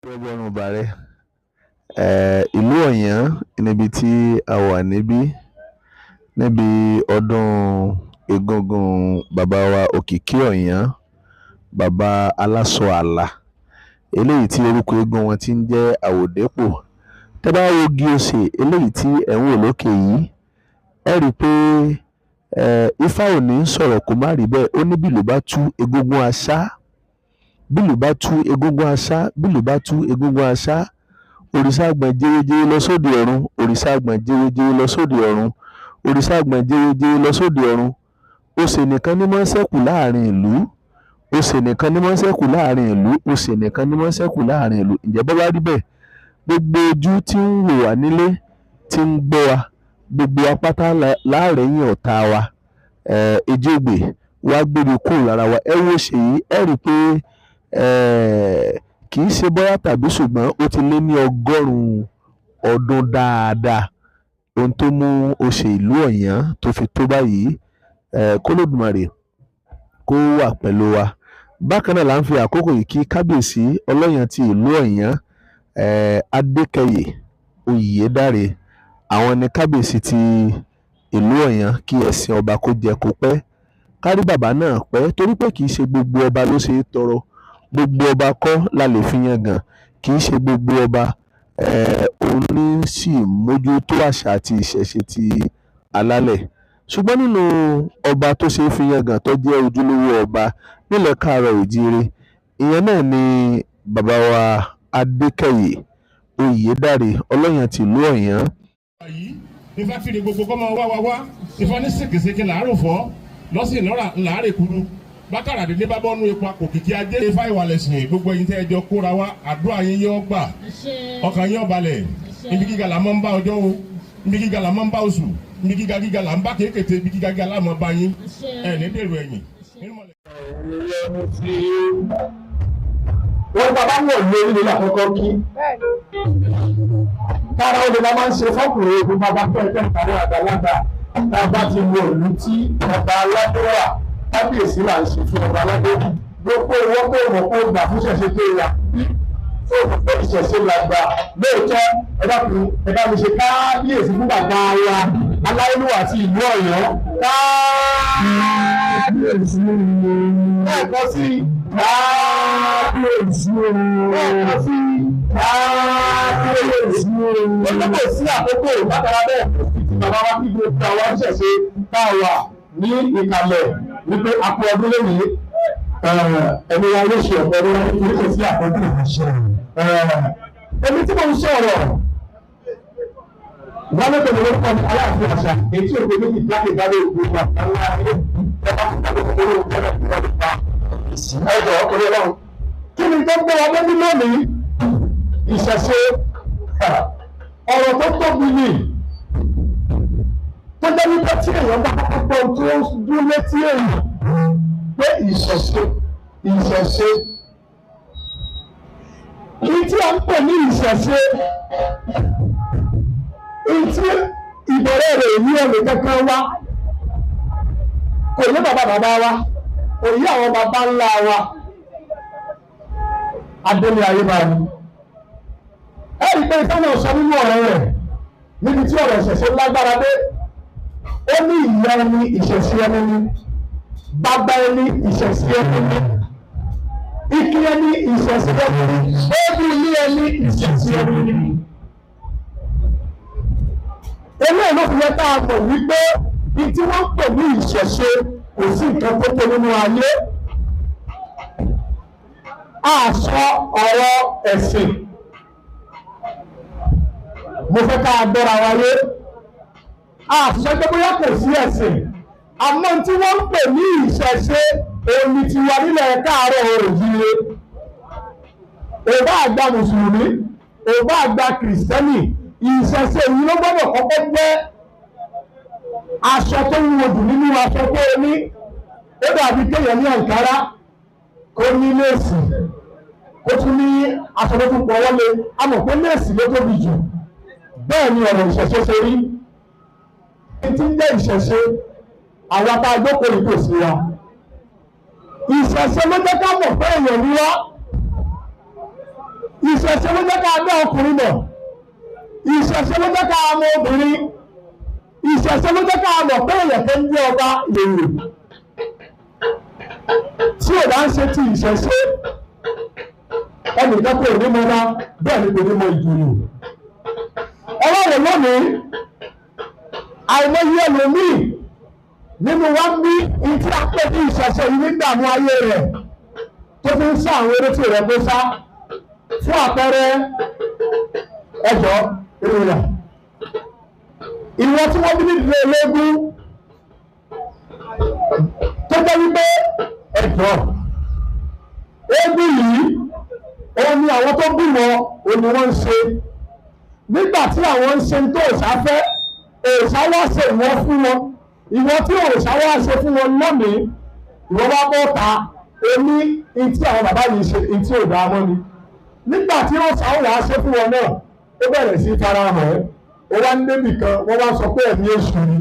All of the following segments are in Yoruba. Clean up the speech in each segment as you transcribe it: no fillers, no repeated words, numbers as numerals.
Gbẹ́bọ̀rùn bàrẹ́ ìlú Ọ̀yán níbi tí a wà níbí níbi ọdún Egungun bàbá wa Òkìkí Ọ̀yán, bàbá aláṣọ àlà, eléyìí tí orúkọ eégún wọn ti ń jẹ́ Àwòdépò. Tẹ́ bá wo igi osè eléyìí tí ẹ̀ ń wò lókè yìí, ẹ rí i pé Ifá ò ní sọ̀rọ̀ kó má rí bẹ́ẹ̀. Ó ní bílùú bá tú, egúngún á ṣá, bílùú bá tú, egúngún á ṣá, bílùú bá tú, egúngún á ṣá, òrìṣà àgbọ̀n jewéjewe lọ sóde ọ̀run, òrìṣà àgbọ̀n jewéjewe lọ sóde ọ̀run, òrìṣà àgbọ̀n jewéjewe lọ sóde ọ̀run, osè nìkan ní máa ń ṣẹ́kù láàrin ìlú, osè nìkan ní máa ń ṣẹ́kù láàrin ìlú, osè nìkan ní máa ń ṣẹ́kù láàrin ìlú. Ǹjẹ́ bó bá rí bẹ́ẹ̀, gbogbo ojú tí ń wò wá nílé, tí ń gbọ́ wa, gbogbo wa pátá láàrẹ́yìn ọ̀tá wa. Ejò ògbè wá gbébi kúrò lára wa. Ẹ wo Ṣèyí, ẹ rí i pé kì í ṣe bóyá tàbí ṣùgbọ́n ó ti lé ní 100 ọdún dáadáa. Ohun tó mú osè ìlú Ọ̀yán tó fi tó báyìí, k'Olódùmarè kó wà pẹ̀lú wa. Bákan náà là ń fi àkókò yìí kí kábíyèsí Ọlọ́yàn ti ìlú Ọ̀yán, Adékẹyè Oyèdáre. Àwọn ni kábíyèsí ti ìlú Ọ̀yán. Kí ẹ̀sìn ọba kó jẹ́ kó pẹ́, kárí bàbá náà pẹ́, torí pé kì í ṣe gbogbo ọba ló ṣe é tọrọ, gbogbo ọba kọ́ la lè fi yangàn, kì í ṣe gbogbo ọba òun ní sì mójútó àṣà àti ìṣẹ̀ṣe ti alálẹ̀. Ṣùgbọ́n nínú ọba tó ṣe é fi yangàn, tó jẹ́ ojúlówó ọba nílẹ̀ káàárọ̀ òjíire, ìyẹn náà ni bàbá wa Adékẹyè Oyèdáre Ọlọ́yàn ti ìlú Ọ̀yán. Yìí ifá kiri gbogbo kọ́ máa wá wa wá. Ifá ní sèkèsèkè làárò fọ́ lọ́sìn lọ́ra làárè kuru bákàrà délé bá bọ́nú epo àpò kìkì ajé. Ifá ìwàlẹ̀sìn, gbogbo ẹ̀yin tẹ́ ẹ jọ kóra wá, àdúrà yín yóò gbà, ọkàn yín ó balẹ̀. Ibi gíga là máa ń bá ọjọ́ o, ibi gíga là máa ń bá oṣù, ibi gíga gíga là ń bá kéékèèké, ibi gíga gíga là máa bá yín. Ẹ̀ ní dèrò ẹ̀yìn. Wọ́n bàbá wọ̀ ní orílẹ̀ àkọ́kọ́ kí kára ó lè la máa ń ṣe fọkùnrin ogun bàbá pẹ́ẹ́pẹ́ ìpàdé àgbàlagbà. Tá a bá ti wo ìlú tí ọba aládé wà, kábíyèsí là ń ṣe fún ọba aládé. Gbogbo ìwọ pé mọ̀ pé gbà fún ṣẹ̀ṣẹ̀ tó yà tó mọ̀ pé ìṣẹ̀ṣe là gbà lóòótọ́. Ẹ dákun, ẹ bá mi ṣe kábíyèsí fún bàbá wa aláìlúwà àti ìlú Ọ̀yọ́. Kábíyèsí lẹ́ẹ̀kan sí, kábíyèsí lẹ́ẹ̀kan sí, kábíyèsí. Olóko sí àkókò látara bẹ́ẹ̀ ti bàbá wa kí gbogbo àwọn ṣẹ̀ṣe tá a wà ní ìkàlẹ̀ wípé a kú ọdún lónìí. Ẹni wa ló ṣe ọ̀pọ̀ ọdún ní kò sí àkókò. Èmi tí mo ń sọ̀rọ̀ wọn ló tẹ̀lé orúkọ ní Aláàfin àṣà ètí òkè méjì jákèjádò gbogbo àgbáńlá ayé. Ẹ̀ka fún ìgbàlódé olóògbé ẹ̀rọ ìgbàlódé ẹ̀jọ̀ ọkùnrin ọlọ́run. Kí ni tó gbé wa lórí lónìí? Ìṣẹ̀ṣe, ọ̀rọ̀ tó tóbi ni, tó jẹ́ wípé tí èèyàn bá kọ́kọ́ gbọ́ tó dún létí èèyàn pé ìṣẹ̀ṣe, ìṣẹ̀ṣe, kí tí a ń pè ní ìṣẹ̀ṣe, ìtí ìbẹ̀rẹ̀ rẹ̀ ní ẹnì kankan wá kò yé bàbá bàbá wa, kò yé àwọn bàbá ńlá wa. Adélé ayé máa ní. Ẹ rí i pé Ifá náà sọ nínú ọ̀rọ̀ rẹ̀ níbi tí ọ̀rọ̀ ìṣẹ̀ṣe lágbára dé. Ó ní ìyá ẹni ìṣẹ̀ṣe ẹni ni, bàbá ẹni ìṣẹ̀ṣe ẹni ni, ike ẹni ìṣẹ̀ṣe ẹni ni, éèdì ilé ẹni ìṣẹ̀ṣe ẹni ni. Eléyìí ló fi yẹ ká mọ̀ wípé ní tí wọ́n ń pè ní ìṣẹ̀ṣe, kò sí nǹkan tó tó nínú ayé. A sọ ọ̀rọ̀ ẹ̀sìn, mo fẹ́ ká gbọ́ra wáyé. A sọ pé bóyá kò sí ẹ̀sìn, àmọ́ tí wọ́n ń pè ní ìṣẹ̀ṣe òní tiwa nílẹ̀ káàárọ̀ oòjíire. Ò bá àgbà mùsùlùmí, ò bá àgbà kìrìsìtẹ́nì, ìṣẹ̀ṣe yìí ló gbọ́dọ̀ kọ́kọ́ jẹ́ aṣọ tó wúwo jù nínú aṣọ tó ní. Ó dàbí kéèyàn ní àǹkárá, kó ní léèsì, kó tún ní aṣọ tó tún pọ̀ wọlé. A mọ̀ pé léèsì ló tóbi jù. Bẹ́ẹ̀ ni ọ̀rọ̀ ìṣẹ̀ṣe ṣe rí. Tí ń jẹ́ ìṣẹ̀ṣe, àwa tá a jókòó yìí kò sí wa. Ìṣẹ̀ṣe ló jẹ́ ká mọ̀ pé èèyàn ní wá. Ìṣẹ̀ṣe ló jẹ́ ká dá ọkùnrin mọ̀, ìṣẹ̀ṣe ló jẹ́ ká mọ obìnrin, ìṣẹ̀ṣe ló jẹ́ ká mọ̀ pé èèyàn kan ń jẹ́ ọba èrò. Tí ò bá ń ṣe ti ìṣẹ̀ṣe, ẹnìkan kò ní mọ ọba, bẹ́ẹ̀ ni kò ní mọ ìjòyè. Ọlọ́run lónìí, àìmọye ẹlòmíì nínú wa ń bí ìtí apẹ́ ní ìṣẹ̀ṣe yìí nígbàmú ayé rẹ̀ tó fi ń sá àwọn eré tí rẹ̀ kó sá. Fún àpẹẹrẹ, ẹjọ́ ìrìnà ìwọ tí wọ́n bí nídìí eléégún tó jẹ́ wípé ẹjọ́ eégún yìí òun ni àwọn tó bí wọn òun ni wọ́n ń ṣe. Nígbà tí àwọn ń ṣe tó òòṣà fẹ́, òòṣà wá ṣe ìwọ fún wọn. Ìwọ tí òòṣà wá ṣe fún wọn lónìí, ìwọ bá bọ́ ta èmi ìtí àwọn bàbá yìí ṣe ìtí ò dáa mọ́ ni. Nígbà tí òòṣà wá ṣe fún wọn náà, ó bẹ̀rẹ̀ sí fara hàn ẹ́. Ó wá ní débì kan, wọ́n wá sọ pé ẹ̀mí èṣù ni.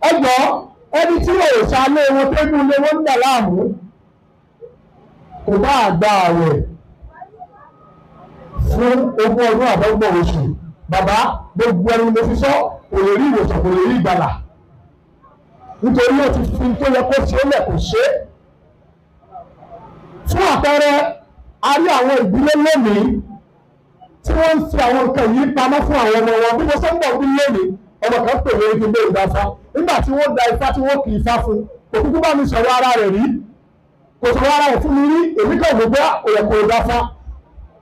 Ẹjọ́ ẹni tí òòṣà lé wọn tẹ́gùn lé wọn ń dà láàmú kò bá àgbà àwẹ̀ fún ogún ọdún àbọ̀gbọ̀n oṣù. Bàbá, gbogbo ẹni mo fi sọ, kò lè rí ìwòsàn, kò lè rí ìgbàlà, nítorí ó ti fi tó yẹ kó ṣe é lẹ̀ kò ṣe é. Fún àpẹẹrẹ, a rí àwọn ìdílé lónìí tí wọ́n ń fi àwọn nǹkan yìí pamọ́ fún àwọn ọmọ wọn. Bí mo ṣe ń bọ̀ bí lónìí, ọmọ kan pè mí kí n bẹ́ẹ̀ dáfá. Nígbà tí wọ́n da ifá tí wọ́n kì í fá fún, kò kúkú bá mi sọ̀rọ̀ ara rẹ̀ rí, kò sọ̀rọ̀ ara rẹ̀ fún mi rí, èmi kàn gbogbo òyẹ̀ kò dáfá.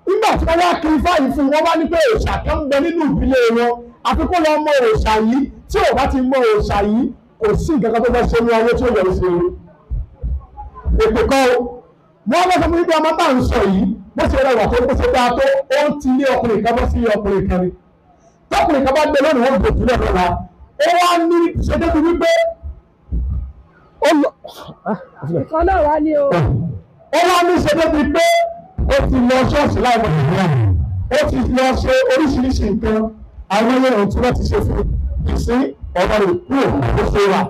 Nígbà tí wọ́n wá kí ifá yìí fún, wọ́n bá ní pé òòṣà kan ń bẹ nínú ìdílé wọn, àfi kó lọ mọ òòṣà yìí. Tí ò bá ti mọ òòṣà yìí, kò sí nǹkan kan tó fẹ́ ṣe ní ọwọ́ tí ó yọrí sí i. Èpè kan o, wọ́n bá sọ fún mi pé ọmọ bá ń sọ yìí, bó ṣe rẹwà tó, bó ṣe dáa tó, ó ń ti ilé ọkùnrin kan bọ́ sí ilé ọkùnrin kan ni. Tọkùnrin kan bá gbé lónìí, wọ́n gbòòtú lẹ́nu ọ̀la. Ó wá ní ṣe débi wípé ó lọ. Ìkan náà wá ní o. Ó wá ní ṣe débi pé ó ti lọ ṣọ́ọ̀ṣì láìpẹ́ ìgbà, ó ti lọ ṣe oríṣiríṣi nǹkan, àwọn ẹyẹ tí wọ́n ti ṣe fún ìsín ọ̀rọ̀ rẹ̀ kúrò ló ṣe wà.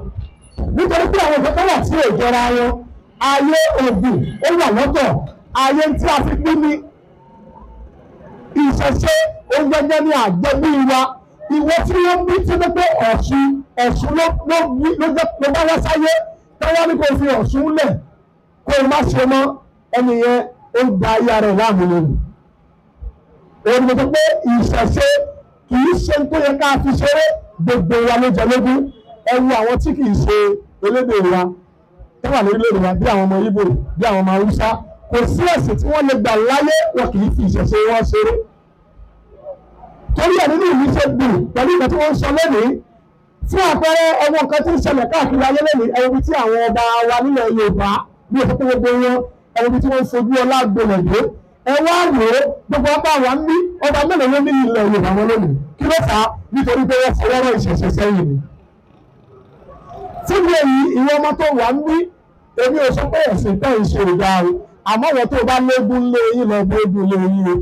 Nítorí pé àwọn ìfẹ́ wà tí ò jọra wọn, ayé ògùn ó wà lọ́tọ̀, ayé tí a fi pín ní ìṣẹ̀ṣe oúnjẹ ní àjẹbí wa. Ìwọ tí wọ́n bí tí wọ́n pé Ọ̀ṣun, Ọ̀ṣun ló bá wá sáyé, táwọn ní kò fi Ọ̀ṣun lẹ̀ kó o má ṣe mọ́, ẹni yẹn ó gba ayé rẹ̀ láàmú lónìí. Òun ni mo sọ pé ìṣẹ̀ṣe kì í ṣe tó yẹ ká fi ṣeré, gbogbo wa ló jẹ lógún. Ẹ wo àwọn tí kì í ṣe elédè wa tó wà lórílẹ̀-èdè wa, bí àwọn ọmọ Ìgbò, bí àwọn ọmọ Haúsá, kò sí ẹ̀sìn tí wọ́n lè gbà láyé wọn kì í fi ìṣẹ̀ṣe wọn ṣeré. Torí ẹ̀ nínú ìlú ṣe dùn pẹ̀lú ìgbà tí wọ́n ń sọ lónìí. Fún àpẹẹrẹ, ọmọ nǹkan tí ń ṣẹlẹ̀ káàkiri ayé lónìí, ẹ wo ibi tí àwọn ọba wa nílẹ̀ Yorùbá bí o sọ pé gbogbo wọn, ẹ wo ibi tí wọ́n ń fojú ọlá gbolẹ̀ dé. Ẹ wá wò ó, gbogbo ọba wa ń bí, ọba mélòó ló ní ilẹ̀ Yorùbá wọn lónìí? Kí ló fà á? Nítorí pé wọ́n fọwọ́rọ́ ìṣẹ̀ṣẹ̀ sẹ́yìn ni. Fún mi èyí, ìwọ ọmọ tó wà ń bí, èmi ò sọ pé ẹ̀sìn tẹ́ ń ṣe ò dáa o, àmọ́ wọ́n tó bá léegun lé yín lọ bó eégún lé yín o.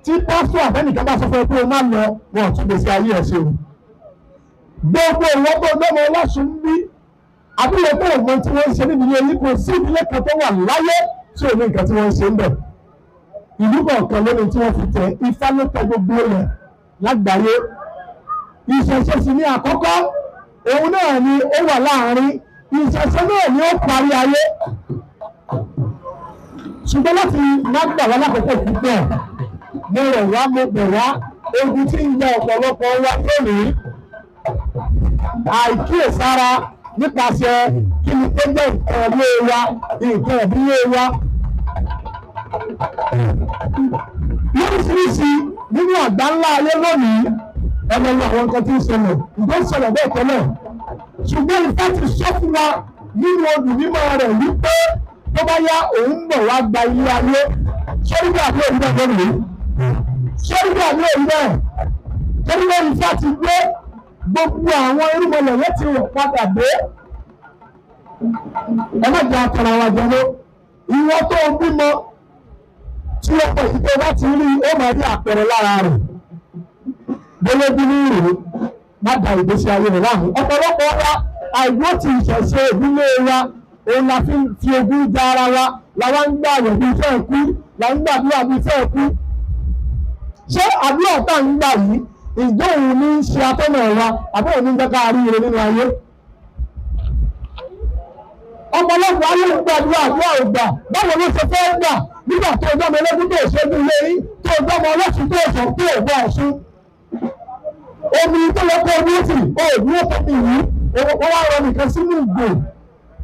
Tí pásítọ̀ àbẹ́nìkan bá sọ fún ẹ pé o má lọ, wọn ò tún lè ṣe ayé ẹ̀ ṣe o. Gbogbo ìwọ tó lọ́mọ ọlọ́sùn ń bí, àbúrò tó mọ tí wọ́n ń ṣe níbi ilé yìí, kò sí ìdílé kan tó wà láyé tí ò ní nǹkan tí wọ́n ń ṣe ń bẹ̀. Ìlú kọ̀ọ̀kan lónìí tí wọ́n fi tẹ ifá ló tẹ gbogbo rẹ̀ lágbàáyé. Ìṣẹ̀ṣe sì ni àkọ́kọ́, òun náà ni ó wà láàárín, ìṣẹ̀ṣe náà ni ó parí ayé. Ṣùgbọ́n láti má gbà wá lákòókò púpọ̀, mo rọ̀ wá, mo bẹ̀ wá, ogun tí ń jẹ ọ̀pọ̀lọpọ̀ wa lónìí, àìkíyèsára nípasẹ̀ kí ni tó jẹ́ nǹkan ilé wa, nǹkan ìdílé wa. Lóríṣiríṣi nínú àgbá ńlá ayé lónìí, ẹnu ní àwọn nǹkan tí ń ṣẹlẹ̀, nǹkan ń ṣẹlẹ̀ bẹ́ẹ̀ tẹ́lẹ̀. Ṣùgbọ́n Ifá ti sọ fún wa nínú odù mímọ́ rẹ̀ wípé tó bá yá òun ń bọ̀ wá gba ilé ayé. Sọ́rí bí àbí òun bẹ́ẹ̀ lónìí? Sọ́rí bí àbí òun bẹ́ẹ̀? Torí pé Ifá ti gbé gbogbo àwọn irúnmọlẹ̀ yẹn ti rọ̀ padà dé. Ẹ má jẹ́ atọ́ra wa jẹ ló. Ìwọ tó o bímọ tí ọkọ̀ yìí tó bá ti rí, ó máa rí àpẹẹrẹ lára rẹ̀. Gbólógún ní ìrò má da ìgbésí ayé rẹ̀ láàmú. Ọ̀pọ̀lọpọ̀ wa àìgbó ti ìṣẹ̀ṣe ìdílé wa, òun la fi ń fi ogún ja ara wa, làwa ń gbà wẹ̀ bí fẹ́ kú. Là ń gbàdúrà bíi fẹ́ kú. Ṣé àdúrà tá à ń gbà yìí, ìjọ òun ní í ṣe atọ́nà wa, àbí òun ní jẹ́ ká rí ire nínú ayé? Ọ̀pọ̀lọpọ̀ ayé ń gbàdúrà, àdúrà ò gbà. Báwo ló ṣe fẹ́ gbà nígbà tó gbọ́mọ ẹlẹ́gún tó ṣojú ilé yín, tó gbọ́mọ ọlọ́sùn tó sọ tó gbọ́ ọ̀ṣun? Omi tó lọ kó omi tì ó dúró tó mi yìí, wọ́n wá rọ nìkan sínú ìgò,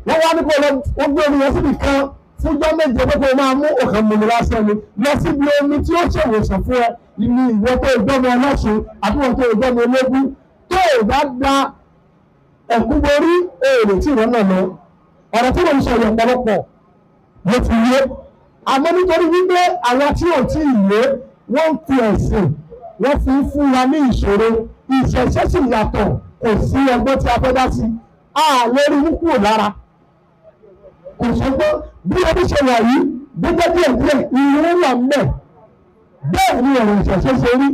wọ́n wá ní kó lọ, wọ́n gbé omi yẹn síbi kan fúnjọ́ 7 pé kó máa mú ọ̀kan mọ̀mí lásán ni lọ síbi omi tí ó ṣèwòsàn fún ẹ. Ní ìwọ tó gbọ́mọ ọlọ́sùn àbí ìwọ tó gbọ́mọ ológun tó o bá da ẹ̀kú borí èrè tí ìwọ náà lọ. Ọ̀rọ̀ tí mo ń sọ yẹn ọ̀pọ̀lọpọ̀ ló ti yé, àmọ́ nítorí wípé àwọn tí ò tí ì yé, wọ́n ń fi ẹ̀sìn wọ́n fi ń fún wa ní ìṣòro. Ìṣẹ̀ṣẹ̀ sì yàtọ̀, kò sí ọgbọ́n tí a fẹ́ dá sí, a lè rí mú kúrò lára, kò sọgbọ́n. Bí ẹbí ṣe wà yìí gbẹ́gbẹ́ díẹ̀ díẹ̀ ìrún wà mẹ́. Bẹ́ẹ̀ ni ọ̀rọ̀ ìṣẹ̀ṣẹ̀ ṣe rí.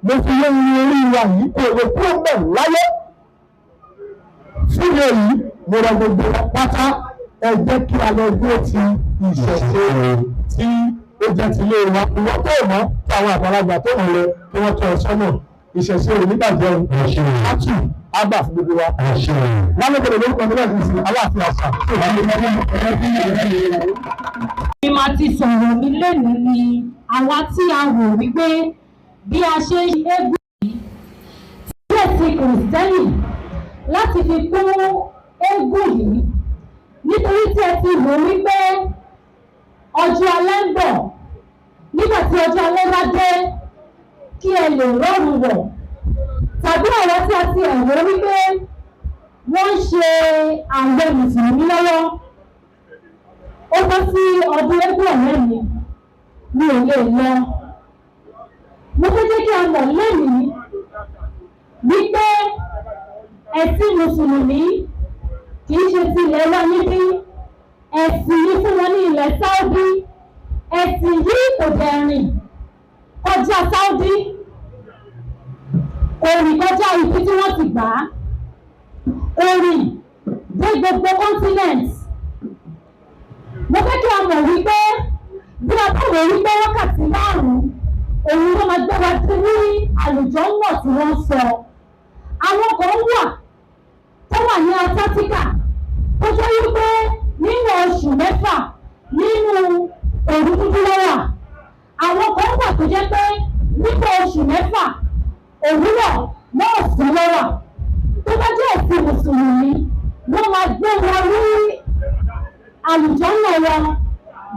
Mo fi yé irun orí wa yìí kò lè kúrò mẹ́ láyé. Fún èyí, mo rọ gbogbo wa pátá, ẹ jẹ́ kí a lọ dúró ti ìṣẹ̀ṣe tí ó jẹ́ ti ilé wa. Ìwọ tó mọ̀, tí àwọn àgbàlagbà tó mọ̀ lọ kí wọ́n tọ́ ọ sọ́nà. Ìṣẹ̀ṣe ò ní bàjẹ́ o, átù á gbà fún gbogbo wa. Lálẹ́ lórúkọ mi náà ti sin Aláàfin àṣà. Bí máa ti sọ̀rọ̀ mi lónìí ni àwa tí a rò wípé bí a ṣe ń ṣe eégún yìí tí ẹ̀sìn Kìrìsìtẹ́nì láti fi kún eégún yìí, nítorí tí ẹ ti rò wípé ọjọ́ alẹ́ ń bọ̀, nígbà tí ọjọ́ alẹ́ bá dé kí ẹ lè rọrùn wọ̀, tàbí àwọn tí a ti ẹ̀rọ wípé wọ́n ń ṣe ààwẹ̀ mùsùlùmí lọ́wọ́, ó bọ́ sí ọdún eégún ọ̀rẹ́ mi, mi ò lè lọ. Mo fẹ́ jẹ́ kí a mọ̀ lónìí wípé ẹ̀sìn mùsùlùmí kì í ṣe ti ilẹ̀ wa níbí, ẹ̀sìn yìí fún wọn ní ilẹ̀ Saudi. Ẹ̀sìn yìí kò dẹ̀ rìn kọjá Saudi, kò rìn kọjá ibi tí wọ́n ti gbà á, kò rìn dé gbogbo continent. Mo fẹ́ kí a mọ̀ wípé bí a bá wò wípé wákàtí 5 òun ló máa gbé wa dé ní àlùjọ́nà tí wọ́n sọ. Àwọn kan wà tó wà ní Antarctica tó jẹ́ wípé nínú oṣù 6 nínú òru dúdú ló wà. Àwọn kan wà tó jẹ́ pé nípa oṣù 6 òwúrọ̀ náà sí ló wà. Tó bá jẹ́ ẹ̀sìn mùsùlùmí wọ́n máa gbé wọn rí àlùjọ́nà wọn.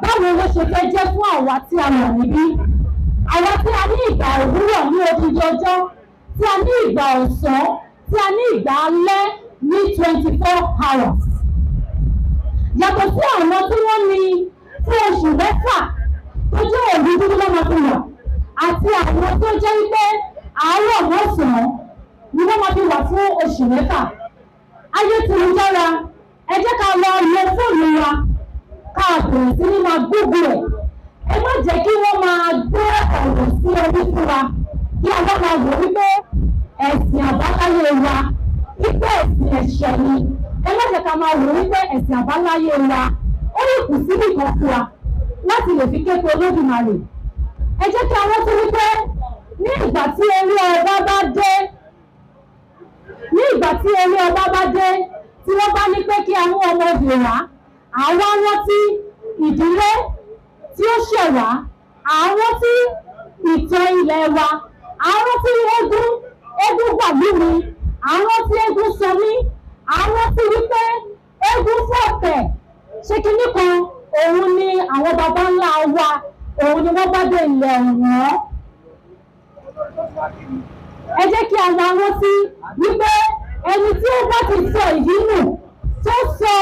Báwo ló ṣe fẹ́ jẹ́ fún àwa tí a wà níbí? Àwa tí a ní ìgbà òwúrọ̀ ní odidi ọjọ́, tí a ní ìgbà ọ̀sán, tí a ní ìgbà alẹ́ ní 24 hours. Yàtọ̀ sí àwọn tí wọ́n ní fún oṣù 6 tó jẹ́ òru dúdú ló máa fi wà, àti àwọn tó jẹ́ wípé àárọ̀ mọ́sàn-án ni wọ́n máa fi wà fún oṣù 6. Ayé ti ń jára, ẹ jẹ́ ká lọ lo fóònù wa, ká bẹ̀rẹ̀ sí ní máa Google ẹ̀. Ẹ má jẹ́ kí wọ́n máa gbé ọ̀rọ̀ sí orí fún wa, kí a bá máa wò wípé ẹ̀sìn àbáláyé wa, wípé ẹ̀sìn ẹ̀ṣẹ̀ ni. Ẹ má jẹ́ ká máa wò wípé ẹ̀sìn àbáláyé wa ó lè kù síbì kan fún wa láti lè fi képe Olódùmarè. Ẹ jẹ́ kí a rántí wípé ní ìgbà tí orí ọba bá dé, ní ìgbà tí orí ọba bá dé, tí wọ́n bá ní pé kí a mú ọmọ obì wá, àwa rántí ìdílé tí ó ṣẹ̀ wá, à ń rántí ìtàn ilẹ̀ wa, à ń rántí eégún, eégún gbàgbé mi, à ń rántí eégún sọ mí, à ń rántí wípé eégún fọ̀tẹ̀ ṣé kinní kan, òun ni àwọn baba ńlá wa, òun ni wọ́n bá dé ilẹ̀ ọ̀wọ́n. Ẹ jẹ́ kí a máa rántí wípé ẹni tí ó bá ti sọ èyí nù, tó sọ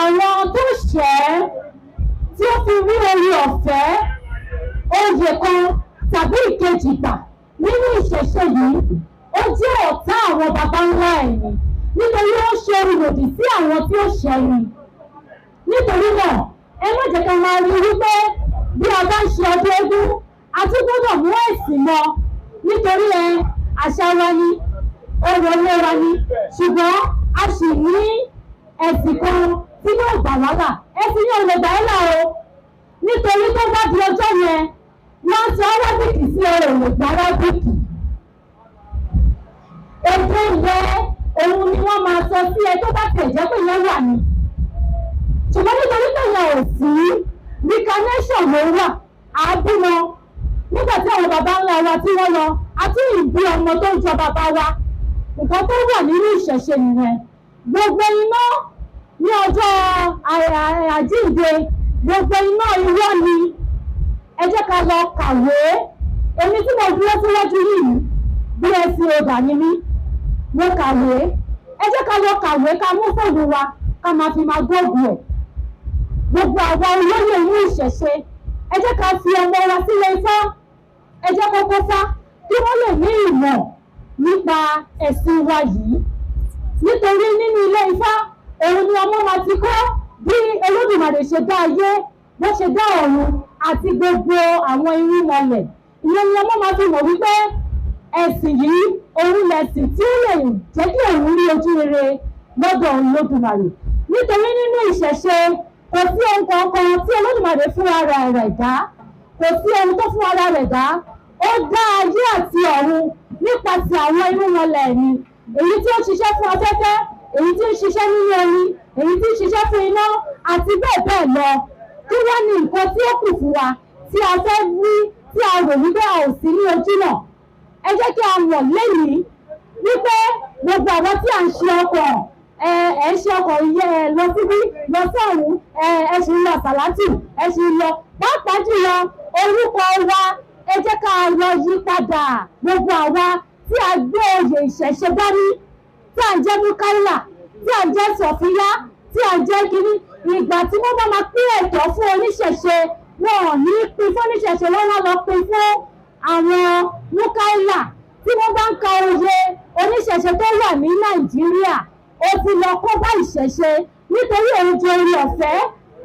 àwọn tó ṣẹ̀ ẹ́, tí ó fi rí orí ọ̀fẹ́ oyè kan tàbí ìkejì gbà nínú ìṣẹ̀ṣe yìí, ó jẹ́ ọ̀tá àwọn baba ńlá ẹ̀yìn, nítorí ó ṣe lòdì sí àwọn tí ó ṣẹ̀ ni. Nítorí náà, ẹ má jẹ́ ká máa rí wípé bí a bá ń ṣe ọdún eégún, a tún gbọ́dọ̀ mú ẹ̀sìn mọ́, nítorí ẹ àṣà wa ni, ọ̀rọ̀ ilé wa ni, ṣùgbọ́n a sì ní ẹ̀sìn kan tí yóò gbà wá là. Ẹ̀sìn yóò lè gbà ẹ́ là o. Nítorí tó bá di ọjọ́ yẹn, wọ́n sọ Arábìkì sí ọ̀rọ̀ ògbà Arábìkì. Èdè yẹn òun ni wọ́n máa sọ sí ẹ tó bá tẹ̀ jẹ́ pé yẹn wà ní. Ṣùgbọ́n nítorí pé yẹn ò sí, reincarnation ló wà, àbímọ. Nígbà tí àwọn baba ńlá wa tí wọ́n lọ, a tún ìbí ọmọ tó ń jọ bàbá wa. Nǹkan tó wà nínú ìṣẹ̀ṣe nìyẹn. Gbogbo iná ní ọjọ́ àjíǹde, gbogbo iná irọ́ ni. Ẹ jẹ́ ká lọ kàwé. Èmi tí mo dúró síwájú yìí, BSc holder ni mí, mo kàwé. Ẹ jẹ́ ká lọ kàwé, ká mú fóònù wa, ká máa fi máa gbóògùn ẹ̀. Gbogbo àwa olóyè inú ìṣẹ̀ṣe, ẹ jẹ́ ká fi ọmọ wa sílé Ifá, ẹ jẹ́ kó kófá kí wọ́n lè ní ìmọ̀ nípa ẹ̀sìn wa yìí. Nítorí nínú ilé Ifá, òun ni ọmọ máa ti kọ́ bí Olódùmarè ṣe dá ayé, bó ṣe dá ọ̀run àti gbogbo àwọn irúnmọlẹ̀. Ìyẹn ni ọmọ máa fi mọ̀ wípé ẹ̀sìn yìí òun lẹ̀sìn tí ó lè jẹ́ kí òun rí ojú rere lọ́dọ̀ Olódùmarè. Nítorí nínú ìṣẹ̀ṣe, kò sí ohun kankan tí Olódùmarè fún ara rẹ̀ dá, kò sí ohun tó fún ara rẹ̀ dá. Ó dá ayé àti ọ̀run nípasẹ̀ àwọn irúnmọlẹ̀ ni. Èyí tí ó ń ṣiṣẹ́ fún afẹ́fẹ́, èyí tí ń ṣiṣẹ́ nínú omi, èyí tí ń ṣiṣẹ́ fún iná àti bẹ́ẹ̀ bẹ́ẹ̀ lọ. Kí wá ní nǹkan tí ó kù fún wa tí a fẹ́ rí, tí a rò wípé a ò sí ní ojú náà? Ẹ jẹ́ kí a mọ̀ lénìí wípé gbogbo àwọn tí à ń ṣe ọkọ̀, ẹ ń ṣe ọkọ̀ iye ẹ lọ síbí, lọ sí ọ̀hún, ẹ sì ń lọ sàlátì, ẹ sì ń lọ, pàápàá jùlọ orúkọ wa, ẹ jẹ́ ká lọ yí padà. Gbogbo àwa tí a gbé oyè ìṣẹ̀ṣe dání, tí à ń jẹ́ Mukaila, tí à ń jẹ́ Sọ̀fíyá, tí à ń jẹ́ kínní, ìgbà tí wọ́n bá máa pín ẹ̀tọ́ fún oníṣẹ̀ṣe, wọn ò ní pín fún oníṣẹ̀ṣe, wọ́n wá lọ pín fún àwọn Mukaila. Tí wọ́n bá ń ka oyè oníṣẹ̀ṣe tó wà ní Nàìjíríà, ó ti lọ kó bá ìṣẹ̀ṣe, nítorí òun jẹ orí ọ̀fẹ́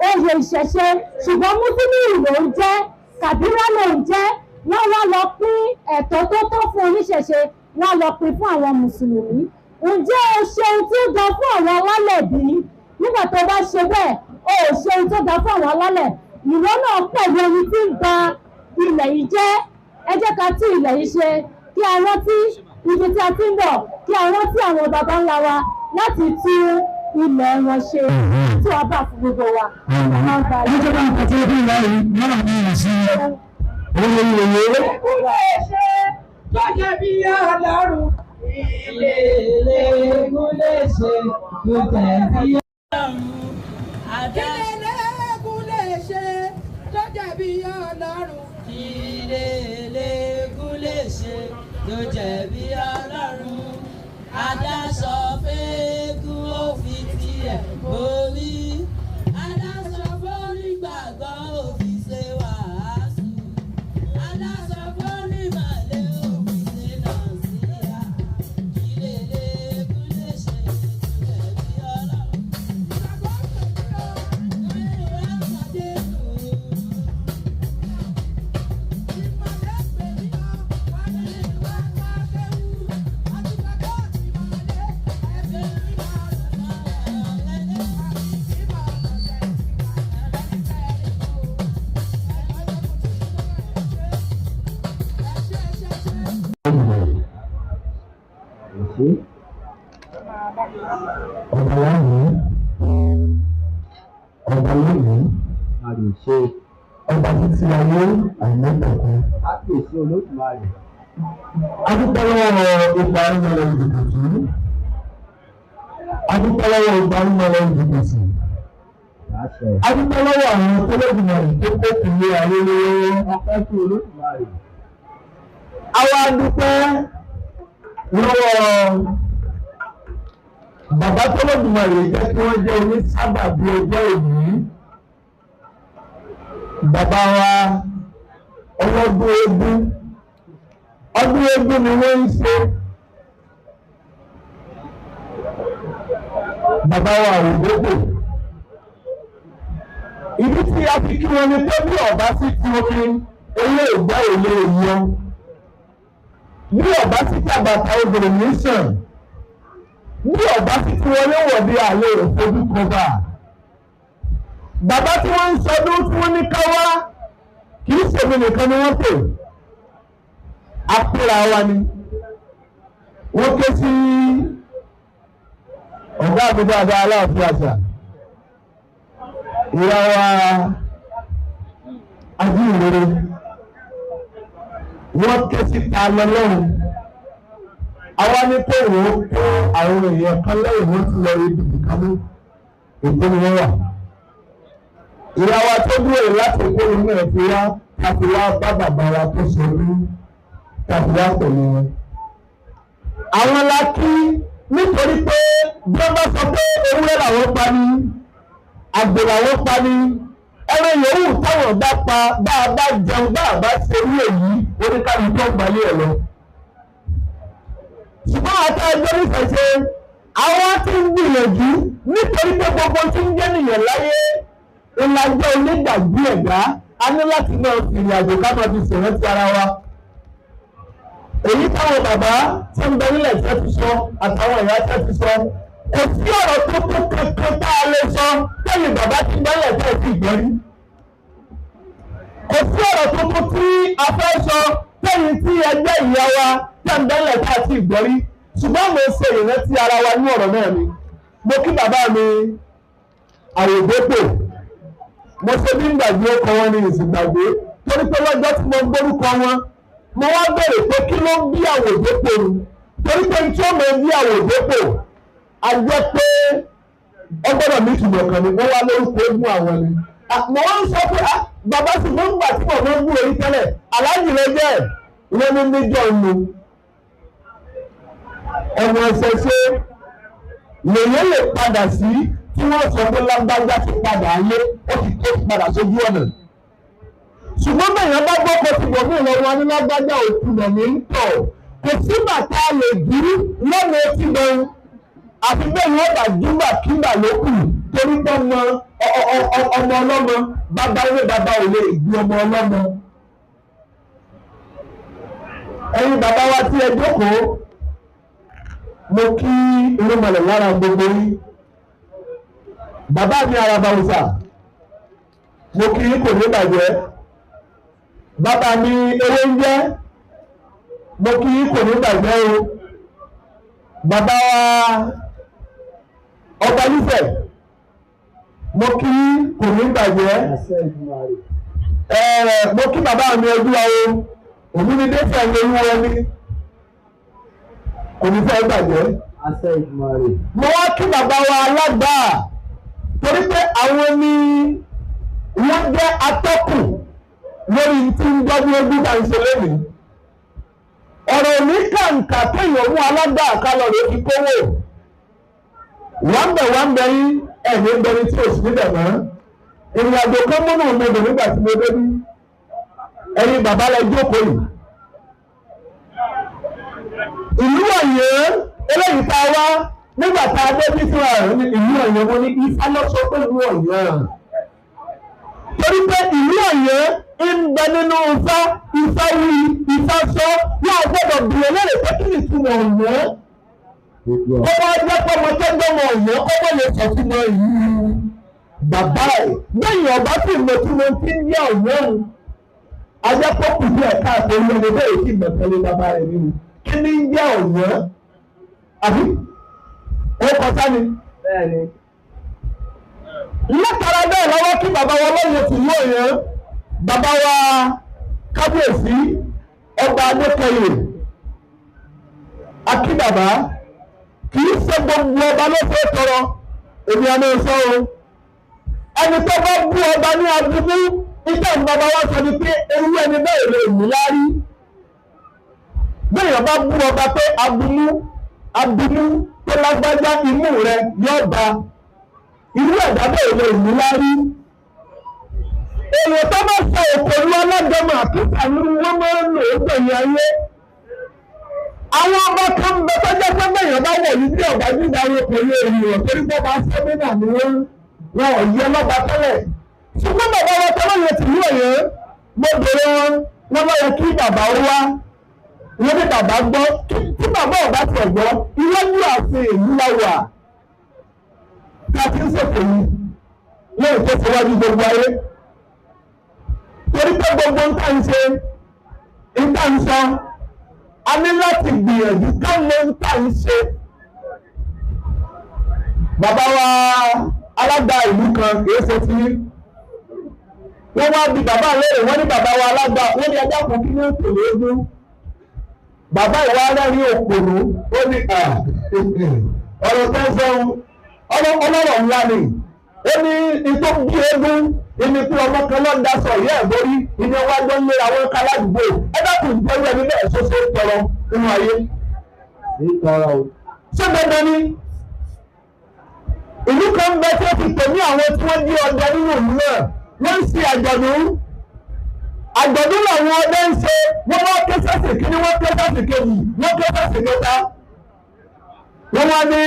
oyè ìṣẹ̀ṣe, ṣùgbọ́n Mùsùlùmí ló ń jẹ́, Kàbírà ló ń jẹ́. Wọ́n wá lọ pín ẹ̀tọ́ tó tọ́ fún oníṣẹ̀ṣe, wọ́n lọ pín fún àwọn Mùsùlùmí. Ǹjẹ́ o ṣe ohun tí ó da fún àwọn alálẹ̀ bí? Nígbà tó bá ṣe bẹ́ẹ̀, o ò ṣe ohun tó da fún àwọn alálẹ̀. Ìwọ náà pẹ̀lú ẹni tí ń ba ilẹ̀ yìí jẹ́. Ẹ jẹ́ ká tún ilẹ̀ yìí ṣe, kí a rántí ibi tí a ti ń bọ̀, kí a rántí àwọn baba ńlá wa láti tún ilẹ̀ wọn ṣe tí wàá bà fún gbogbo wa. Níjọba nǹkan tí ó bí ìlà yìí, lọ́nà ní ìsìn olóyè. Kúlẹ̀ ṣe tó jẹ́ bí Ọlọ́run. Ilé kúlẹ̀ ṣe tó jẹ́ bí Ọlọ́run. Kílẹ̀ kúlẹ̀ ṣe tó jẹ́ bí Ọlọ́run. Ilé kúlẹ̀ ṣe tó jẹ́ bí Ọlọ́run. Adáṣọ fẹ́ẹ́gùn ó fi tiẹ̀ borí. Adáṣọ fónígbàgbọ́ ó fi ṣe wàásù. Adáṣọ fónímọ̀lẹ́ ó fi ṣe nàṣíhà. Ilé kúlẹ̀ ṣe tó jẹ́ bí Ọlọ́run. Ọba lánàá, ọba lónìí, ọba títí ayé àìlẹ́pẹ̀kun. Kábíyèsí Olódùmarè. Adúpẹ́ lọ́wọ́ ipa arúgbó ìdìbò. Adúpẹ́ lọ́wọ́ ipa arúgbó ìdìbò. Àṣẹ. Adúpẹ́ lọ́wọ́ àwọn Olódùmarè tó kó kìlé ayé lọ́wọ́. Ọpẹ́ fún Olódùmarè. Àwa dúpẹ́ lọ́wọ́ bàbá tọ́lọ́dúnmarè jẹ́ kí wọ́n jẹ́ onísábàbí ọjọ́ òní. Bàbá wa ọlọ́dún eégún, ọdún eégún ni wọ́n ń ṣe. Bàbá wa òdòdó. Ibi tí a fi kí wọn ni pé bí ọ̀bá sí ti omi, olóògbé ò lè yọ. Bí ọ̀bá sí tàbàtà obìnrin ní sàn, bí ọ̀bá sí ti wọlé wọ̀de àlè òfojú kọba. Bàbá tí wọ́n ń sọdún tí wọ́n ní ká wá, kì í ṣèmi nìkan ni wọ́n pè, apẹ́ra wa ni. Wọ́n ké sí ọ̀gá mi dáadáa, Aláàfin àṣà, ìyá wa ajíhìnrere, wọ́n ké sí ta lọ́lọ́run. Àwa ní kó wò ó kó àwọn èèyàn kan lẹ́yìn, wọ́n ti lọ ibi ìkànnì ètò ni wọ́n wà. Ìyá wa tó dúró yìí láti kó inú ẹ̀ fi wá káfí wá bá bàbá wa tó ṣe ní káfí wá pẹ̀lú wọn. Àwọn la kí nítorí pé bí wọ́n bá sọ pé ewúrẹ́ làwọn pa ní, àgbò làwọn pa ní, ẹran yòówù táwọn bá pa, bá a bá jẹun, bá a bá ṣe irú èyí, oníkálukú ọgbàlẹ̀ ẹ̀ lọ. Ṣùgbọ́n àti ẹgbẹ́ nífẹ̀ẹ́ àwọn tí ń gbìyànjú, nítorí pé gbogbo tí ń jẹ́ nìyẹn láyé ìlàjọ onígbàgbé ẹ̀dá, a ní láti máa fi ìrìn àjò ká máa fi ṣèrántí ara wa. Èyí táwọn bàbá tí ń bẹ nílẹ̀ tẹ́ ti sọ, àtàwọn ìyá tẹ́ ti sọ, kò sí ọ̀rọ̀ tó tó kankan tá a lè sọ lẹ́yìn bàbá tí ń bẹ nílẹ̀ tẹ́ ti gbẹ́rí. Kò sí ọ̀rọ̀ tuntun tí a fẹ́ sọ lẹ́yìn tí ẹgbẹ́ ìyá wa tẹ́ ń bẹ nílẹ̀ tá a ti gbẹ́rí, ṣùgbọ́n mo ṣe ìrántí ara wa ní ọ̀rọ̀ náà ni. Mo kí bàbá mi àrògbépò, mo ṣe bí ń gbàgbé ọkọ wọn ní ìsìngbàgbé, torí pé lọ́jọ́ tí mo gbórúkọ wọn, mo wá bẹ̀rẹ̀ pé kí ló ń bí àwòdépò ni, torí pé tí ó mọ bí àwòdépò a jẹ́ pé ó gbọ́dọ̀ ní ìtumọ̀ kan ni. Wọ́n wá lórúkọ eégún àwọn ni. Mo wá ń sọ pé bàbá sì mo ń gbà tí mo ń gbúrò yìí tẹ́lẹ̀, aláàjì ló jẹ́ wọ́n ní níjọ́ nu ọmọ ẹsẹ̀ ṣe lèyẹ lè padà sí tí wọ́n sọ pé lágbájá ti padà ayé, ó ti tó padà sójú ọ̀nà. Ṣùgbọ́n bẹ́ẹ̀ bá gbọ́ pé ti bọ̀ mí lọ́wọ́ ní lágbájá òkú nà ní ń tọ̀, kò sí bàtà lè dúró lọ́nà etí gan, àfi bẹ́ẹ̀ ni wọ́n bá júbà kígbà ló kù, torí pé ọmọ ọmọ ọlọ́mọ bàbá ilé bàbá ò lè gbé ọmọ ọlọ́mọ. Ẹ̀yin bàbá wa tí ẹ jókòó, mo kí irúnmọlẹ̀ lára gbogbo yín. Bàbá mi araba òsà, mo kí yín, kò ní bàjẹ́. Bàbá mi ewé ń jẹ́, mo kí yín, kò ní bàjẹ́ o. Bàbá wa ọba nífẹ̀, mo kí yín, kò ní bàjẹ́. Mo kí bàbá mi ọdún awo òun ní dẹ́sẹ̀ ní olúwa ní, kò ní fẹ́ bàjẹ́. Mo wá kí bàbá wa alágbàá, torí pé àwọn ni wọ́n jẹ́ atọ́kùn lórí tí ń gbọ́dún ogún bá ń ṣe lónìí. Ọ̀rọ̀ ní kàǹkà kéèyàn mú alágbàá kálọ̀ rẹ̀ fi kówó. Wọ́n bẹ̀ wọ́n bẹ̀ yín ẹ̀mí bẹ̀rẹ̀ tí ò sí níbẹ̀ mọ́. Ìrìn àjò kan múnú mi dùn nígbà tí mo débí. Ẹ̀yin bàbá lẹ jókòó yìí. Ìlú Ọ̀yọ́ eléyìí tá a wá nígbà tá a dé bí fúnra rẹ̀ ní ìlú Ọ̀yọ́, mo ní Ifá lọ sọ pé ìlú Ọ̀yọ́, torí pé ìlú Ọ̀yọ́ ń bẹ nínú Ifá. Ifá wí, Ifá sọ, wọn ò gbọ́dọ̀ bìrẹ̀ lérè pé kí ni ìtumọ̀ Ọ̀yọ́, kó wá jẹ́ pé ọmọ tó ń gbọ́mọ Ọ̀yọ́ kó wọ́n lè sọ fún ọ ìlú bàbá ẹ̀ bẹ́ẹ̀ ọba sì mọ̀ tí mo ti ń yẹ Ọ̀yọ́ òun ajẹ́pọ̀ kù díẹ̀ káàkiri ẹni bẹ́ẹ̀ sì mọ̀tẹ́lẹ̀ bàbá rẹ̀ nínú kí ni ń jẹ́ Ọ̀yọ́, àbí ó kọ sáni. Látara bẹ́ẹ̀ lọ́wọ́ kí bàbá wa lóye tìlú Ọ̀yọ́, bàbá wa kábíyèsí ọba Adékẹyè, akíbàbá, kì í ṣe gbogbo ọba ló fẹ́ tọrọ, èmi àmọ́ sọ o. Ẹni tó bá bú ọba ní abúlé iṣẹ́ ìbàbá wa sọ ni pé ewu ẹni bẹ́ẹ̀ lè mú lárí. Bẹ́ẹ̀ bá bú ọba pé abúlé abúlé tó lágbájá imú rẹ yóò ba irú ẹ̀dá bẹ́ẹ̀ lè mú lárí. Èèyàn tó bá sọ òkòlù alágbọmọ àkíkà ní wọ́n máa ń lò ó gbẹ̀yìn ayé. Àwọn ọba kan ń bẹ tó jẹ́ pé bẹ́ẹ̀ bá wọ̀ ní bí ọ̀gá gbígbà wọn kò lè rìn torí pé ọba sẹ́mínà ni wọ́n wọn ò yẹ lọ́ba tẹ́lẹ̀. Ṣùgbọ́n bàbá wa tẹ́lẹ̀ yẹn tìlú Ọ̀yọ́, mo bèrè wọn, wọ́n bá yẹ kí bàbá wá, wọ́n ní bàbá gbọ́, tí bàbá ọ̀bá tiẹ̀ gbọ́, iwájú ààfin ìlú la wà ká ti ń ṣètò yìí. Lẹ́yìn tó ti wájú gbogbo ayé, torí pé gbogbo ń tà ń ṣe, ń tà ń sọ, a ní láti gbìyànjú ká mọ ń tà ń ṣe. Bàbá wa alága ìlú kan kìí ṣe ti wọ́n wá bí bàbá léèrè, wọ́n ní bàbá wa alága, wọ́n ní ẹjọ́ kò kí ní òkèlè ogún. Bàbá ìwà rẹ́rìn òpònú, ó ní ọ̀rọ̀ tó ń sọ ọlọ́rọ̀ ńlá ni. Ó ní ìtò bí eégún ìní pé ọmọ kan ló ń daṣọ ìyá ẹ̀ borí ìní wájú ń léra wọn ká ládùúgbò. Ẹ dákun, ìjọba ẹni bẹ́ẹ̀ ṣoṣo tọrọ nínú ayé? Ṣé dandan ni? Ìlú kan bẹ tí ó ti tò ní àwọn tí wọ́n jí ọdẹ nínú ìlú náà, wọ́n ń ṣe àjọ̀dún. Àjọ̀dún làwọn ọdẹ ń ṣe. Wọ́n wá ké sẹ́sì kíní, wọ́n ké sẹ́sì kejì, wọ́n ké sẹ́sì kẹta. Wọ́n wá ní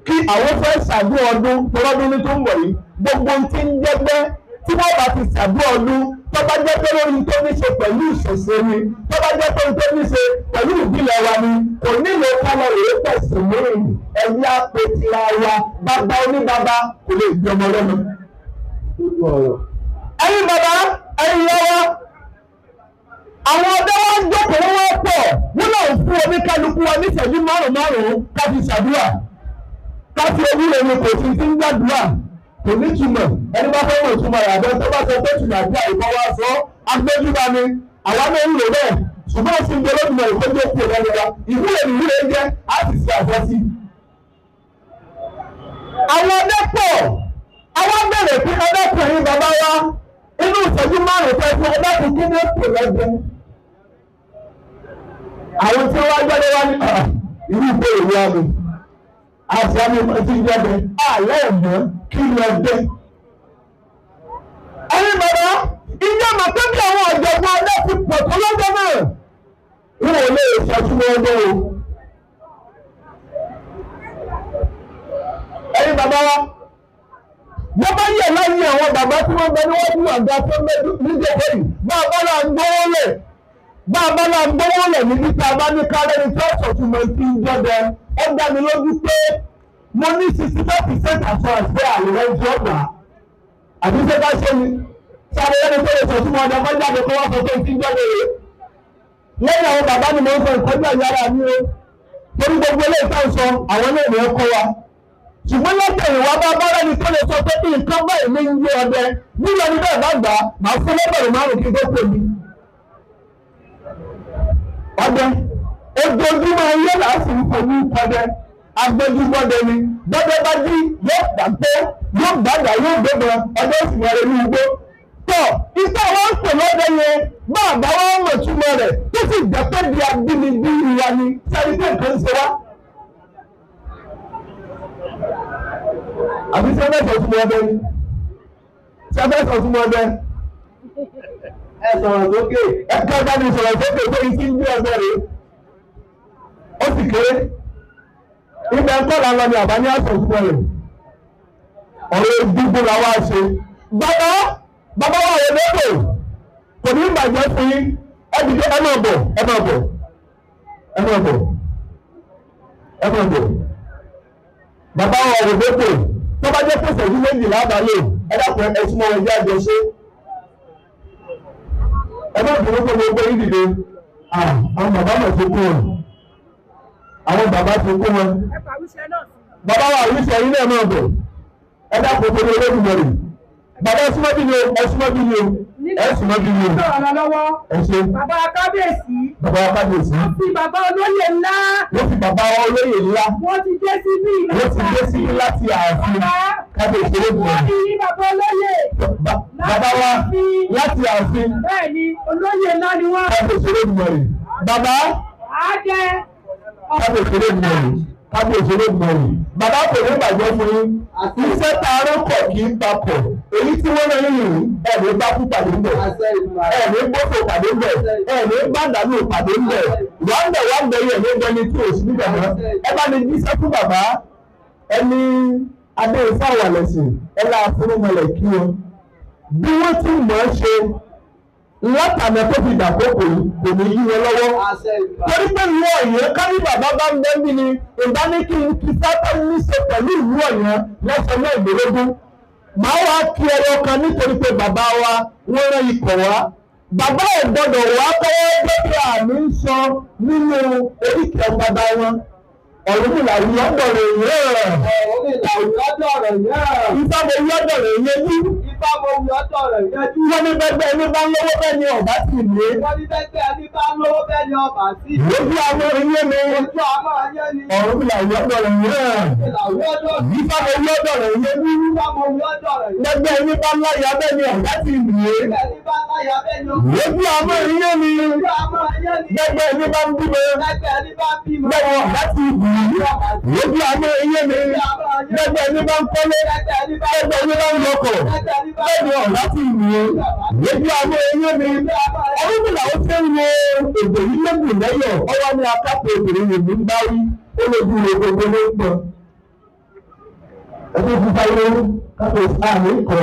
kí àwọn fẹ́ ṣàdún ọdún tọrọdún ní tó ń bọ̀ yìí. Gbogbo tí ń jẹ́gbẹ́ tí wọ́n bá ti ṣàdún ọdún, tó bá jẹ́ pé lórí tó ní ṣe pẹ̀lú ìṣẹ̀ṣe ni, tó bá jẹ́ pé tó ní ṣe pẹ̀lú ìbílẹ̀ wa ni, kò nílò kálọ̀ rèé pẹ̀sìn mìíràn. Ẹ̀yà pẹ̀tìlá wa, bàbá oníbàbá kò lè gbé ọmọ lọ́mọ. Ẹ̀yin bàbá, ẹ̀yin ìyá wa, àwọn ọdẹ wa ń jókòó, wọn pọ̀, wọn náà fún oníkálukú wa níṣẹ́jú márùn márùn ká fi ṣàdúrà, ká fi ewúro ni. Kò sí ti ń gbàdúrà, kò ní túmọ̀. Ẹni bá fẹ́ wò túmọ̀ rẹ̀, àbẹ́ tó bá sọ pé túmọ̀ àdúrà ìbọn wa sọ agbẹ́júbá ni. Àwa náà ń lò bẹ́ẹ̀, ṣùgbọ́n ó sì ń gbẹlódùmọ̀ ìkójú kúrò lẹ́nu wa. Ìwúre ni ìwúre ń jẹ́, á sì ṣe àfọ́sí. Àwọn ọdẹ pọ̀, àwọn bẹ̀rẹ̀ pé ọdẹkùnrin bàbá wa, inú ìṣẹ́jú márùn-ún fẹ́ fún ọdẹkùn, kí ni ó pè lẹ́gbẹ̀ẹ́? Àwọn tí wọ́n gbọ́dọ̀ wá ní irú ìbéèrè wa ni àti àmì tí ń jẹ́ àlẹ́ ẹ̀mọ́ kí lọ dé. Ẹ̀yin bàbá, ìyá mọ̀ pé bí àwọn ọ̀jọ̀gbọ́n ọdẹ ti pọ̀ tó lọ́jọ́ náà, wọn ò lè ṣàtúnwò ọdẹ o. Ẹ̀yin bàbá wa, wọ́n bá yẹ̀ láyé àwọn bàbá tí wọ́n bẹ níwájú àga tó níjọba yìí, bá a bá là ń gbówó lẹ̀, bá a bá là ń gbówó lẹ̀ níbi tá a bá ní kárẹ́ni tí ó sọ̀tún mọ́ ti ń jọ́dẹ, ó dá mi lójú pé mo ní 65% assurance pé àlùrẹ́ ń jọ́ gbà. Àbí ṣé ká ṣe ni sáré ẹni tó lè sọ̀tún mọ́ ọjà kọjá àti kó wá sọ pé ti ń jọ́dẹ rèé? Lẹ́yìn àwọn bàbá ni mo ń sọ ìtọ́jú àyà ara mi o, torí gbogbo eléyìí tá à ń sọ, àwọn náà ní ẹ kọ́ wa. Ṣùgbọ́n lọ́tẹ̀ ìwà bá bára ni tó lè sọ pé nǹkan báyìí ní ń gbé ọdẹ nílò ní bẹ́ẹ̀ bá gbà á, màá fún lẹ́gbẹ̀rún 5 kí n tó pè mí. Ọdẹ ojoojúmọ́ ayé là á sì ń fojú kọdẹ agbẹjúgbọdẹ ni. Gbọdẹ bá jí, yóò gbàgbé, yóò gbàgbà, yóò gbẹgbẹ ọdẹ, ó sì wọlé ní igbó. Tọ iṣẹ́ wọn ń pè lọ́dẹ yẹn, bá àbá wọn mọ̀ túmọ̀ rẹ̀, tó sì jẹ́ pé bí abínibí wa ni sẹ́ni pé nǹkan ń ṣe wá. Àbí sẹ́fẹ̀ sọ fún ọdẹ ni? Sẹ́fẹ̀ sọ fún ọdẹ? Ẹ sọ̀rọ̀ sókè. Ẹ̀ka bá mi sọ̀rọ̀ sókè pé ìtí ń gbé ọdẹ rèé, ó sì kéré. Ibẹ̀ ń kọ́ là ń lọ ní àbá ní àṣọ fún ọ̀rẹ́ ọ̀rẹ́ gbogbo la wá ṣe. Bàbá, bàbá wa rẹ̀ lọ́pọ̀, kò ní bàjẹ́ fún yín. Ẹ dìde, ẹ máa bọ̀, ẹ máa bọ̀, ẹ máa bọ̀, ẹ máa bọ̀. Bàbá wa rẹ̀ lọ́pọ̀, tó bá jẹ́ pèsè ìlú méjìlá àbálẹ̀, ẹ dákun, ẹ súnmọ́ ẹ jẹ́ àjọṣe. Ẹ má bínú pé gbogbo yín dìde. Àwọn bàbá náà ti kú wọn, àwọn bàbá ti kú wọn. Bàbá wa àwíṣẹ yín náà máa bọ̀. Ẹ dákun, tó ní Olódùmarè. Bàbá, ẹ súnmọ́ bí ni o, ẹ súnmọ́ bí ni o, ẹ súnmọ́ bí ni o. Sọ̀rọ̀ lọ́wọ́. Ẹ ṣe. Bàbá kábíyèsí. Bàbá wa kábíyèsí. Fi bàbá olóyè ńlá. Wọ́n fi bàbá wa olóyè ńlá. Wọ́n ti dé síbí. Wọ́n ti dé sí láti ààfin kábíyèsí Wọ́n Olódùmarè. ní bàbá olóyè. Bàbá wa láti ààfin. Bẹ́ẹ̀ni, olóyè ńlá ni wọ́n. Kábíyèsí Olódùmarè. Bàbá. Àjẹ. Kábíyèsí Olódùmarè, kábíyèsí Olódùmarè. Bàbá, kò ní bàjẹ́ fún yín. Iṣẹ́ tá a rọ́pọ̀ kì í papọ̀. Èyí tí wọ́n rán yìí, ẹ̀mí bá kú pàdé ńbẹ̀, ẹ̀mí gbófò pàdé ńbẹ̀, ẹ̀mí gbàdánù pàdé ńbẹ̀. Wàá bẹ̀ wàá bẹ̀ yẹ̀ ní ẹni tí ò sí níbẹ̀ mọ́. Ẹ bá mi jíṣẹ́ fún bàbá ẹni adé ifá wàlẹ̀sìn, ẹ lá fúnmọlẹ̀ kí wọn bí wọ́n ti mọ̀ ọ́ ṣe látàná tó fi dàkókò yìí, kò ní yí wọn lọ́wọ́, torí pé ìlú Ọ̀yọ́ kárí bàbá bá ń bẹ́ bí ni ìbá ní kí n kí sátán ní ṣe pẹ̀lú ìlú Ọ̀yọ́ lọ́sọ̀ mẹ́ẹ̀ẹ́dógún. Màá wá kí ẹyọ kan nítorí pé bàbá wa wọ́n rán ikọ̀ wá. Bàbá ò gbọ́dọ̀ wá kọ́wọ́ gbọ́dọ̀ àmì ń sọ nínú oríkèé bàbá wọn. Ọ̀rúnmìlà yọ̀dọ̀rẹ̀ yẹn. Ọ̀rúnmìlà yọ̀dọ̀rẹ̀ yẹn. Ifá mo yọ̀dọ̀rẹ̀ yẹn yú. Ifá mo yọ̀dọ̀rẹ̀ yẹn jú. Wọ́n ní bẹ́gbẹ́ ẹni bá ń lówó bẹ́ẹ̀ ni ọ̀bá sì ní. Wọ́n ní bẹ́gbẹ́ ẹni bá ń lówó bẹ́ẹ̀ ni ọba sì. Lójú àwọn ilé mi. Ojú àmọ́ ayé ni. Ọ̀rúnmìlà yọ̀dọ̀rẹ̀ yẹn. Ọ̀rúnmìlà yọ̀dọ̀rẹ̀. Ifá mo yọ̀dọ̀rẹ̀ yẹn yú. Ifá mo yọ̀dọ̀rẹ̀ yẹn. Bẹ́gbẹ́ ẹni bá láya bẹ́ẹ̀ ni ọ̀bá sì ní. Ẹni bá láya bẹ́ẹ̀ ni ọba. Lójú àwọn ilé mi. Ojú àmọ́ ayé ni. Bẹ́gbẹ́ ẹni bá ń bímọ. Bẹ́gbẹ́ ẹni bá ń bímọ. Bẹ́ẹ̀ ni ọ̀bá sì ní. Lójú àwọn ilé mi. Bẹ́gbẹ́ ẹni bá ń kọ́lé. Bẹ́gbẹ́ ẹni bá ń lọkọ̀. Bẹ́ẹ̀ ni ọ̀bá sì ní. Lójú àwọn ilé mi. Ọ̀rúnmìlà ó fẹ́ wo èdè yìí lẹ́gùn lẹ́yọ̀. Ọwọ́ ní akápò obìnrin yìí ń bá wí. Ó lójú rẹ̀ gbogbo ló ń gbọ́. Ẹgbẹ́ fífa ilé kápẹ́ àmì kọ̀.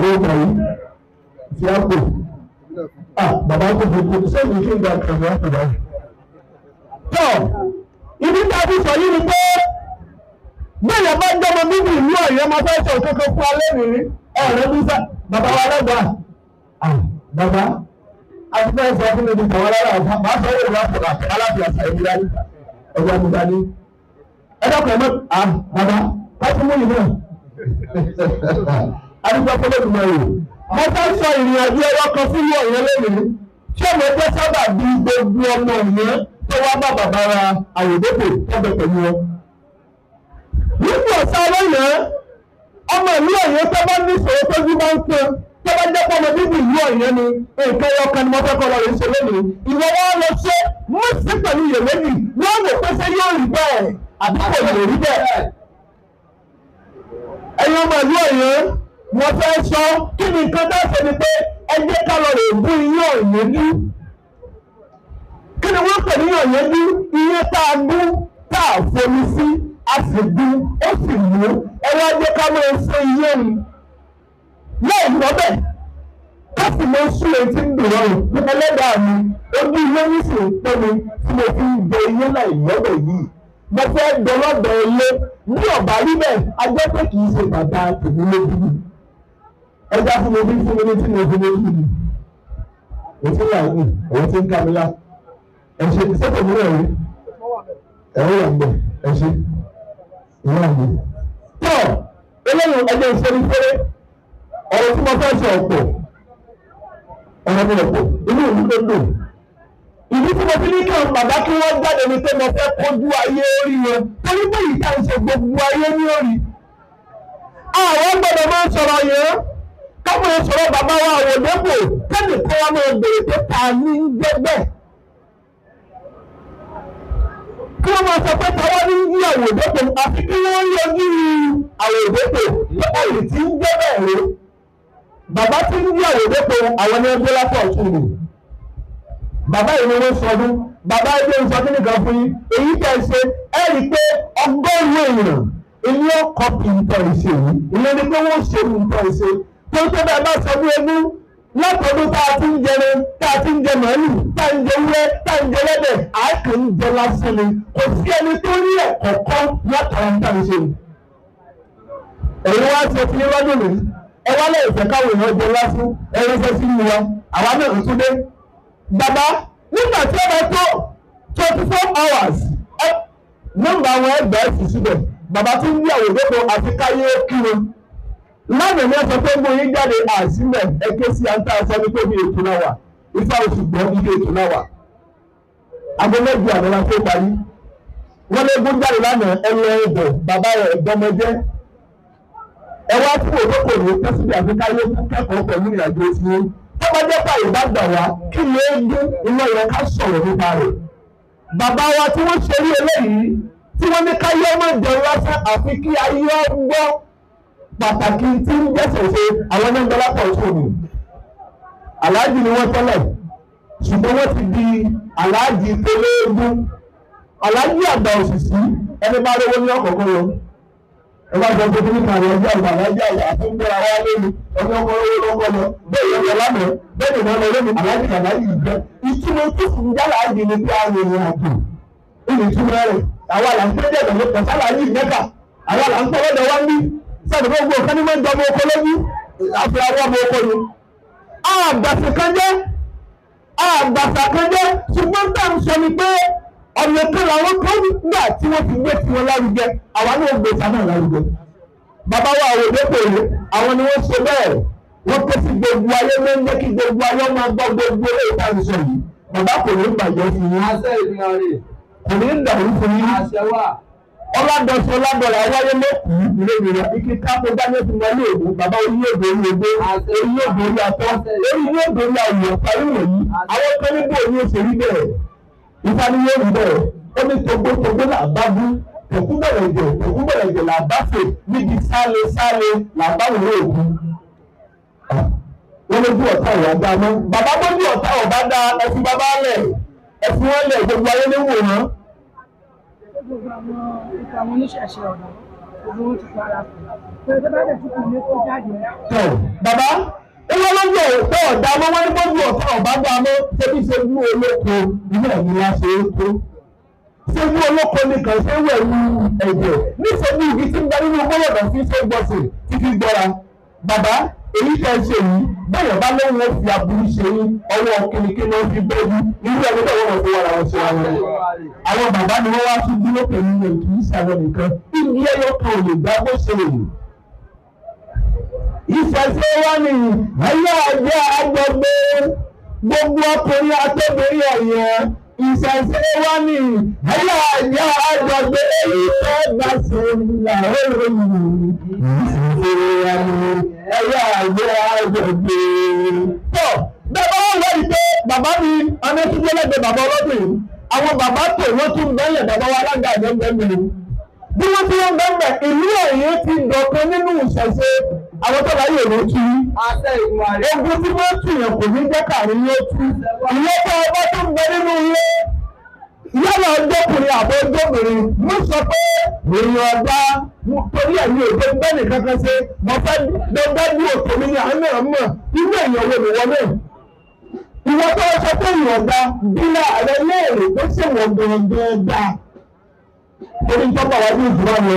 Ó gbà yìí. Fi àpò. Bàbá tó fi kú sẹ́yìn kí n gba kàmí àpò báyìí. Tọ́ ibi tá a fi sọ yìí ni pé bẹ́ẹ̀ bá ń jọmọ bíbí ìlú Ọ̀yọ́ máa fẹ́ sọ kankan fún alẹ́ mi ọ̀rẹ́ bí sá bàbá wa lọ́gbà. Bàbá a ti fẹ́ sọ fún mi ní tàwọn alára ọ̀fà máa sọ yóò wá sọ̀rọ̀ aláfíà sàyẹ̀mí dání ọ̀gbà mi dání. Ẹ dọ́kọ̀ ẹ mọ́ bàbá láti mú yìí náà. Adúgbò fọlọ́dún máa yìí. Mo fẹ́ sọ ìrìn àjò ẹyọ kan fún ìlú Ọ̀yọ́ lónìí. Ṣé mo jẹ́ sábà bí gbogbo ọmọ ìyẹn tó wá bá bàbá wa Àwòdépò tọ́bẹ̀ pẹ̀lú wọn? Nígbà ọ̀sán ọlọ́yẹ̀ ọmọ ìlú Ọ̀yọ́ tó bá ní ìṣòro tójú bá ń pín tó bá jẹ́ pé ọmọ bíbí ìlú Ọ̀yọ́ ni nǹkan ẹyọ kan ni mo fẹ́ kọ́ lọ rẹ̀ ṣe lónìí. Ìwọ wa lọ ṣe mú sí pẹ̀lú iyèméjì wọ́n lè pé ṣé yóò rí bẹ́ẹ̀ àbí kò lè rí bẹ́ẹ̀. Ẹ̀yin ọmọ ìlú Ọ̀yọ́ mo fẹ́ sọ kí ni nǹkan tá a ṣe ni pé ẹ jẹ́ ká lọ rè bú iyán Ọ̀yọ́ ní. Kí ni wọ́n pè ní Ọ̀yọ́ ní? Iyán tá a gún tá a fomi sí a sì gún ó sì mú ẹ wá jẹ́ ká máa ṣe iyán ni. Láì lọ́bẹ̀ ká sì máa sún etí ń dùn rọrùn ní ẹlẹ́dàá mi ojú iyán ní sì ń pẹ́ mi tí mo fi ń jẹ iyán láì lọ́bẹ̀ yìí. Mo fẹ́ dọlọ́bẹ̀ ilé ní ọ̀bá rí bẹ́ẹ̀ a jẹ́ pé kì í ṣe bàbá tèmi lójú mi. Ẹja fún mi bí fún mi ní tí mo fi lójú mi. Òtún là ń òun ti ń ká mi lá. Ẹ ṣe sẹ́kọ̀ mi rẹ̀ rí. Ẹ̀rọ wà ń bẹ̀ ẹ ṣe. Ìwà mi. Tọ́ eléyìí ẹjẹ́ ìṣẹ́ni fẹ́rẹ́. Ọ̀rọ̀ tí mo fẹ́ sọ ọ̀pọ̀. Ọ̀rọ̀ mi ọ̀pọ̀. Inú ìlú ló dùn. Ìdí tí mo fi ní kí àwọn bàbá kí wọ́n jáde ni pé mo fẹ́ kojú ayé orí wọn. Torí pé ìta ń ṣe gbogbo ayé ní orí. Àwọn gbọ́dọ̀ máa ń sọ̀rọ̀ yẹn. Káwọn sọ̀rọ̀ bàbá wa Àwòdépò kẹ́mi kọ́ wa máa bèrè pé ta ní ń jẹ́ bẹ́ẹ̀. Kí wọ́n máa sọ pé táwa ní ń yí Àwòdépò àfi kí wọ́n yọjú Àwòdépò lọ́pọ̀ tí ń jẹ́ bẹ́ẹ̀ rè. Bàbá tí ń yí Àwòdépò àwọn ní ẹgbẹ́ lápò ọ̀tún mi. Bàbá yìí ni wọ́n sọdún. Bàbá ẹgbẹ́ ń sọ kí nìkan fún yín. Èyí tẹ̀ ṣe ẹ rí i pé ọgọ́rùn-ún èèyàn ilé ọkọ̀ kì í tọ̀ ìṣe yìí. Ìyẹn ni pé wọ́n ṣe nǹkan ìṣe tó tó bẹ́ẹ̀ bá sọ bí egún látọdún tá a ti ń jẹrẹ tá a ti ń jẹ màálù tá a ń jẹ wúrẹ́ tá a ń jẹ lẹ́dẹ̀ à kì í jẹ lásán ni kò sí ẹni tó rí ẹ̀kọ́ kọ́ látara ń tàn ṣe. Ẹ̀yin wá ṣe fún lọ́dún mi ẹ wá lẹ́yìn fẹ́ káwọn èèyàn jẹ lásán ẹ̀yin ṣe sí wa àwa náà ń tún dé. Bàbá nígbà tí ó bá tó 24 hours nọ́mbà àwọn ẹgbẹ̀ẹ́ sì síbẹ̀ bàbá tí ń gbé Àwòdépò àti káyé ó kí wọn lánàá ní ọsọ pé mo yín jáde àṣìlẹ̀ ẹ̀kẹ́ sí àǹtá sọ ní pé mi ètò náà wà ifá oṣù gbọ́ ibi ètò náà wà. Aago mẹ́jọ àná la tó parí. Wọ́n lé gún jáde lánàá ẹlọ ẹ̀bọ̀ bàbá rẹ̀ ẹ̀gbọ́mọjẹ́. Ẹ wá fún òdòkò ní pẹ́sìdì àfikà yóò fún kẹ́kọ̀ọ́ pẹ̀lú ìrìnàjò tí ó. Tó bá jẹ́ pààyè bá gbà wá kí ni ó gún iná yẹn ká sọ̀rọ̀ nípa rẹ̀. Bàbá wa tí wọ́n ṣe rí eléyìí tí wọ́n ní káyé ọmọ ìjẹun lásán àfi kí ayé ọgbọ́ pàtàkì tí ń jẹ́sẹ̀ ṣe àwọn ní ọgbọ́lápọ̀ òṣòwò aláàjì ni wọ́n tẹ́lẹ̀ ṣùgbọ́n wọ́n ti di aláàjì tẹ́lẹ́gún aláàjì àgbà òṣìṣì ẹni bá rówó ní ọ̀kọ̀ọ̀kan lọ ẹ bá sọ pé kí ní kàrí ọjọ́ àgbà aláàjì àgbà àti ń gbéra wá lónìí ọjọ́ ọkọ̀ owó lọ́kọ̀ lọ bẹ́ẹ̀ yẹn lọ lánàá bẹ́ẹ̀ nìkan lọ lónìí aláàjì aláàjì jẹ́ ìtumọ̀ tó fún jálàájì ni pé àwọn èèyàn àjò ìlú ìtumọ̀ rẹ̀ àwa là ń pẹ́ jẹ́ ìdọ̀lọ́pọ̀ sálàájì mẹ́ta àwa là ń pẹ́ lọ́dọ̀ wá ń bí. Sọ̀rọ̀ gbogbo nǹkan ní máa ń jọ ọmọ oko lójú, àfihàn ọmọ oko ni. Àgbàsà kan jẹ́, àgbàsà kan jẹ́, ṣùgbọ́n tá à ń sọ ni pé ọ̀nà kan làwọn kan gbà tí wọ́n fi gbé tiwọn lárugẹ, àwa náà gbé ta náà lárugẹ. Bàbá wa àwòdé pèrè, àwọn ni wọ́n ṣe bẹ́ẹ̀. Wọ́n ké sí gbogbo ayé ló ń jẹ́ kí gbogbo ayé máa gbọ́ gbogbo eléyìí tá à ń sọ yìí. Bàbá kò ní bàjẹ́ fún yín. Àṣẹ Èdùmàrè. Kò ní dàrú fún yín. Àṣẹ wà. Ọládọ̀sọ ládọ̀rà wáyé lókùú ìrèmìrà ike kápó dání fún wọn ní èdè bàbá orí yóò dorí egbé orí yóò dorí atọ́ orí yóò dorí ayò parí wọ̀nyí. Àwọn kan ní bò ní oṣù rí bẹ́ẹ̀. Ifá ní yóò rí bẹ́ẹ̀. Ó ní togbótogbó là bá bú tòkú bẹ̀rẹ̀ jẹ̀ tòkú bẹ̀rẹ̀ jẹ̀ là bá fè níbi sále sále là bá wòlé òkú. Wọ́n lójú ọ̀tá ìwà dá mọ́. Bàbá bójú ọ̀tá ọ̀bá dá ẹfun bàbá lẹ̀ ẹfun wọn lẹ̀ gbogbo ayé ní wò wọ́n. Gbogbo àwọn ikọ̀ àwọn oníṣẹ̀ṣe ọ̀nà gbogbo wọn ti para pọ̀ pé tó bá dẹ̀ tún kù ní kó jáde. Tọ̀ bàbá ó wọ́n lójú ọ̀tá ọ̀dá mọ́ wọ́n ní bójú ọ̀tá ọ̀bá dá mọ́ ṣébí ṣe bú olóko ilé ẹ̀mí la ṣe é kó. Ṣé bú olóko nìkan ṣé wẹ̀ lu ẹ̀jẹ̀ níṣẹ́ bí igi tí ń bẹ nínú gbọ́dọ̀ fi ṣe gbọ̀sẹ̀ tí fi gbọ́ra. Bàbá èyí tẹ́ ṣe yìí bẹ́ẹ̀ bá lóun ó fi aburú ṣe yín ọwọ́ kìnnìkìnnì ó fi bẹ́ẹ̀ irú ẹni bẹ́ẹ̀ wọ́n fowó ara wọn ṣe ara wọn. Àwọn bàbá ni wọ́n wá tún dúró pẹ̀lú rẹ̀ kì í ṣàwọn nìkan ibi ẹyọ kan ò lè gbá bó ṣe lè. Ìṣẹ̀ṣe wa ni ayé àjẹ́ àjọgbé gbogbo ọkùnrin àtọ́bìnrin ọ̀yẹ́. Ìṣẹ̀ṣe wa ni ayé àjẹ́ àjọgbé èyí tó gbà ṣe làwọn ìṣẹ̀ṣe wa ni ayé àjẹ́ àjọgbé. Tọ́ bẹ́ẹ̀ bá wọ́n wọ́n pé bàbá mi anáṣíjẹ́lẹ́gbẹ̀ẹ́ bàbá ọlọ́dún yìí àwọn bàbá tó wọ́n tún bẹ́lẹ̀ bàbá wa alága àjọ ń bẹ́ẹ̀ mẹ́rin. Bí wọ́n ti wọ́n bẹ́ẹ̀ ìlú Ọ̀yọ́ ti dọ̀kan nínú ìṣẹ̀ṣe àwọn tó láyé èrò tú. Àṣẹ Èdùmàrè. Ogun tí wọ́n tù yàn kò ní jẹ́ káàrin yóò tú. Ìyẹn tó ọba tó ń bẹ nínú ilé yálà ọjọ́kùnrin àbọ̀ ọjọ́bìnrin mo sọ pé èèyàn ọ̀dà torí ẹ̀mí òjò ń bẹ́ẹ̀ nìkan kan ṣe mo fẹ́ dọ́gbẹ́ bí òkè mi ní àánú ẹ̀ mọ̀ irú èèyàn wo nìwọ náà. Ìwọ tó sọ pé èèyàn ọ̀dà bílà rẹ léèrè tó ṣèwọ̀n gbọ̀ngàn gbà. Torí tọ́pọ̀ wá ní ìjùmọ̀ mi.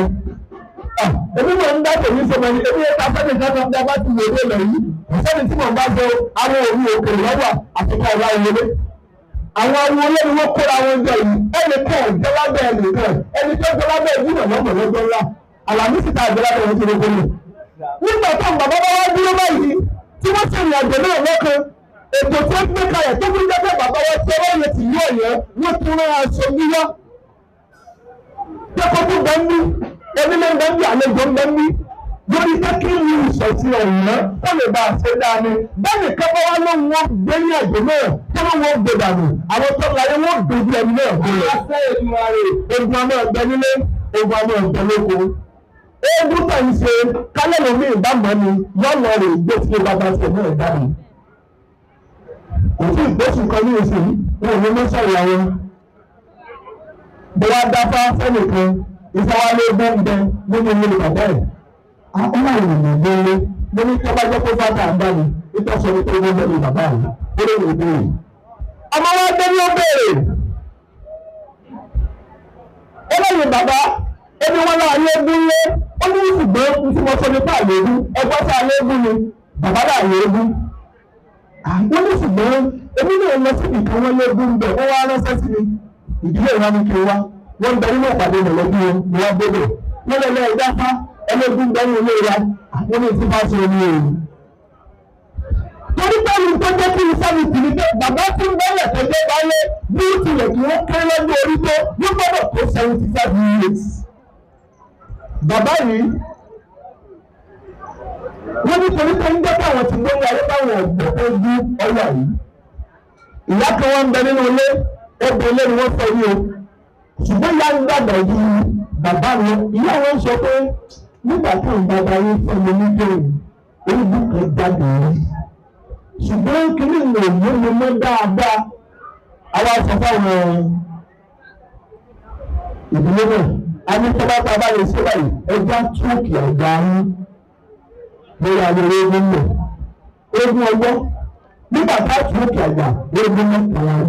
Èmi mọ̀ ń dá tèmi sọmọ ni èmi yẹn ta sẹ́ni kankan bí a bá ti wò ó lọ yìí. Kò sẹ́ni tí mò ń bá sọ àwọn òru òkè lọ́wọ́ àfikún ọ̀la ìwọlé. Àwọn awo olórí wọn kóra wọn jọ yìí ẹnì kan ò jẹ́ lábẹ́ ẹnì kan ẹni tó jẹ́ lábẹ́ ìdílé lọ́mọ lọ́jọ́ ńlá àlàmísì tá a jẹ́ lábẹ́ ẹni tó lóko nù. Nígbà tó ń bàbá bá wá dúró báyìí tí wọ́n sì rìn àjò náà lọ́kàn ètò tó ń gbé kalẹ̀ tó fi ń jẹ́ pé bàbá wa ti ọwọ́ yẹn ti yí ọ̀yẹ́ wọ́n tún rán aṣọ yíyá. Jẹ́kọ̀ọ́ tó bẹ́ ń bí onílé ń bẹ́ ń bí àlejò ń bẹ́ ń bí lórí pé kí ni ìṣọ̀tì ọ̀yẹ́ kó lè bá a ṣe dáa ni bẹ́ẹ̀ ni kẹ́kọ̀ọ́ wá lóun wọn gbé ní àjò náà tó lóun wọn gbé dànù àwọn tó láyé wọn dojú ẹni náà gbé Àṣẹ Èdùmàrè. ogun àmọ́ ọ̀gbẹ́ nílé ogun àmọ́ ọ̀gbẹ́ lóko eégún tẹ̀ ń ṣe kálẹ̀ lómi ìbámu ni yọ̀ọ̀nà rẹ̀ gbé tí bàbá ṣe náà dànù kò sí ìgbésùn kan ní oṣù yìí wọn ò ní mọ́ sọ̀rọ̀ àwọn bó wá dáfá sẹ́nìkan ìfọwálé gbẹ́ngbẹ́ nínú ilé bàbá ẹ̀ àwọn ènìyàn gbélé mo ní kí ọba jẹ́ pé fata ń bá mi nítorí sọ wípé wọ́n lẹ́nu bàbá mi ó lè wò béèrè. Ọmọ wa dé ní ó béèrè ó lẹ́yìn bàbá ẹni wọn náà yé gún lé ó ní ṣùgbọ́n n tí mo sọ nípa àlébú ẹgbọ́n sí àlébú ni bàbá náà yé gún. Wọ́n ní ṣùgbọ́n èmi náà lọ síbi kan wọ́n lé gún bẹ̀ wọ́n wá ránṣẹ́ sí mi ìdílé ìwà mi kí n wá wọ́n ń bẹ nínú ìpàdé mọ̀lẹ́bí wọn ni wọ́n gbé bẹ̀ wọ́n lọ lẹ́yìn dáfá ẹlẹ́gùn bẹ nínú ilé wa wọ́n ní ìfúnpá sí omi òòrùn. Torí pẹ̀lú tó jẹ́ kí ifá mi tì ní pé bàbá tí ń bẹ́lẹ̀ tó jẹ́ báyé bí ó tilẹ̀ kí wọ́n kéré lọ́jọ́ orí tó yóò gbọ́dọ̀ tó 75 years. Bàbá yìí wọ́n ní torí pé ń jẹ́ káwọn ti gbé wáyé báwọn ọ̀gbọ́n tó ju ọwọ́ yìí. Ìyá kan wọ́n ń bẹ nínú ilé obìnrin lẹ́nu wọ́n fẹ́ yìí o ṣùgbọ́n ìyá ń dàgbà yìí bàbá mi ìyá wọn sọ pé nígbà tó ń bàbá yín fún mi níjọ́ ogun kan jáde rí ṣùgbọ́n kínní ìwé òmú mi mọ́ dáadáa àwa sọ fáwọn ìdílé náà a ní tọ́ba tá a bá lè ṣe báyìí ẹja túùkì àgbà yín lórí ayẹyẹ ogun lò ogun ọgbọ́n nígbà tá a túùkì àgbà ogun mẹ́ta wáyé.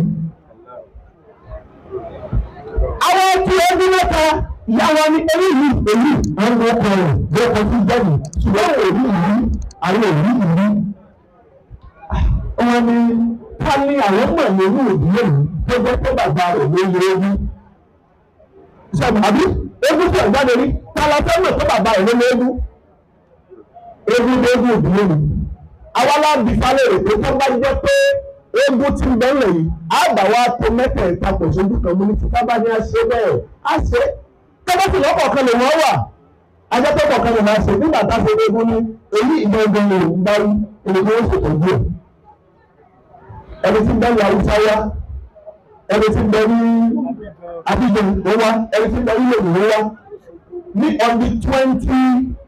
Àwọn tí ogun mẹ́ta Ìyá wa ní eré ìlú èyí wọn ló kọ rẹ̀ ló kọ sí jáde, ṣùgbọ́n òrí ìlú àwọn òrí ìlú. Wọ́n ní ká ní àwọn mọ̀ nínú ìdílé yìí tó jẹ́ pé bàbá rẹ̀ ló yẹ ogún. Sọ̀rọ̀ àbí ogún tí ọ̀gá lórí ta la fẹ́ mọ̀ tó bàbá rẹ̀ ló lé ogún. Ogún tó ogún ìdílé mi. Àwa láǹbì falẹ̀ rè pé tó bá jẹ́ pé ogún tí ń bẹ ńlẹ̀ yìí, àgbà wa tó mẹ́tẹ̀ẹ̀ta pọ̀ sójú kan mú ní títà bá ní a ṣe bẹ́ẹ̀. A ṣe tọ́bọ̀tì lọ́kọ̀ọ̀kan lè wọ́n wà. Ajẹ́pẹ́ kọ̀ọ̀kan lè máa ṣe nígbà tá a ṣe ogún ní èyí ìgbà ogun lè ń bá wí èyí ni ó ṣètọ́jú ẹ̀. Ẹni tí ń bẹ ní Haúsá wá, ẹni tí ń bẹ ní Abidjan ló wá, ẹni tí ń bẹ ní Lòdì ló wá. Ní on the 20,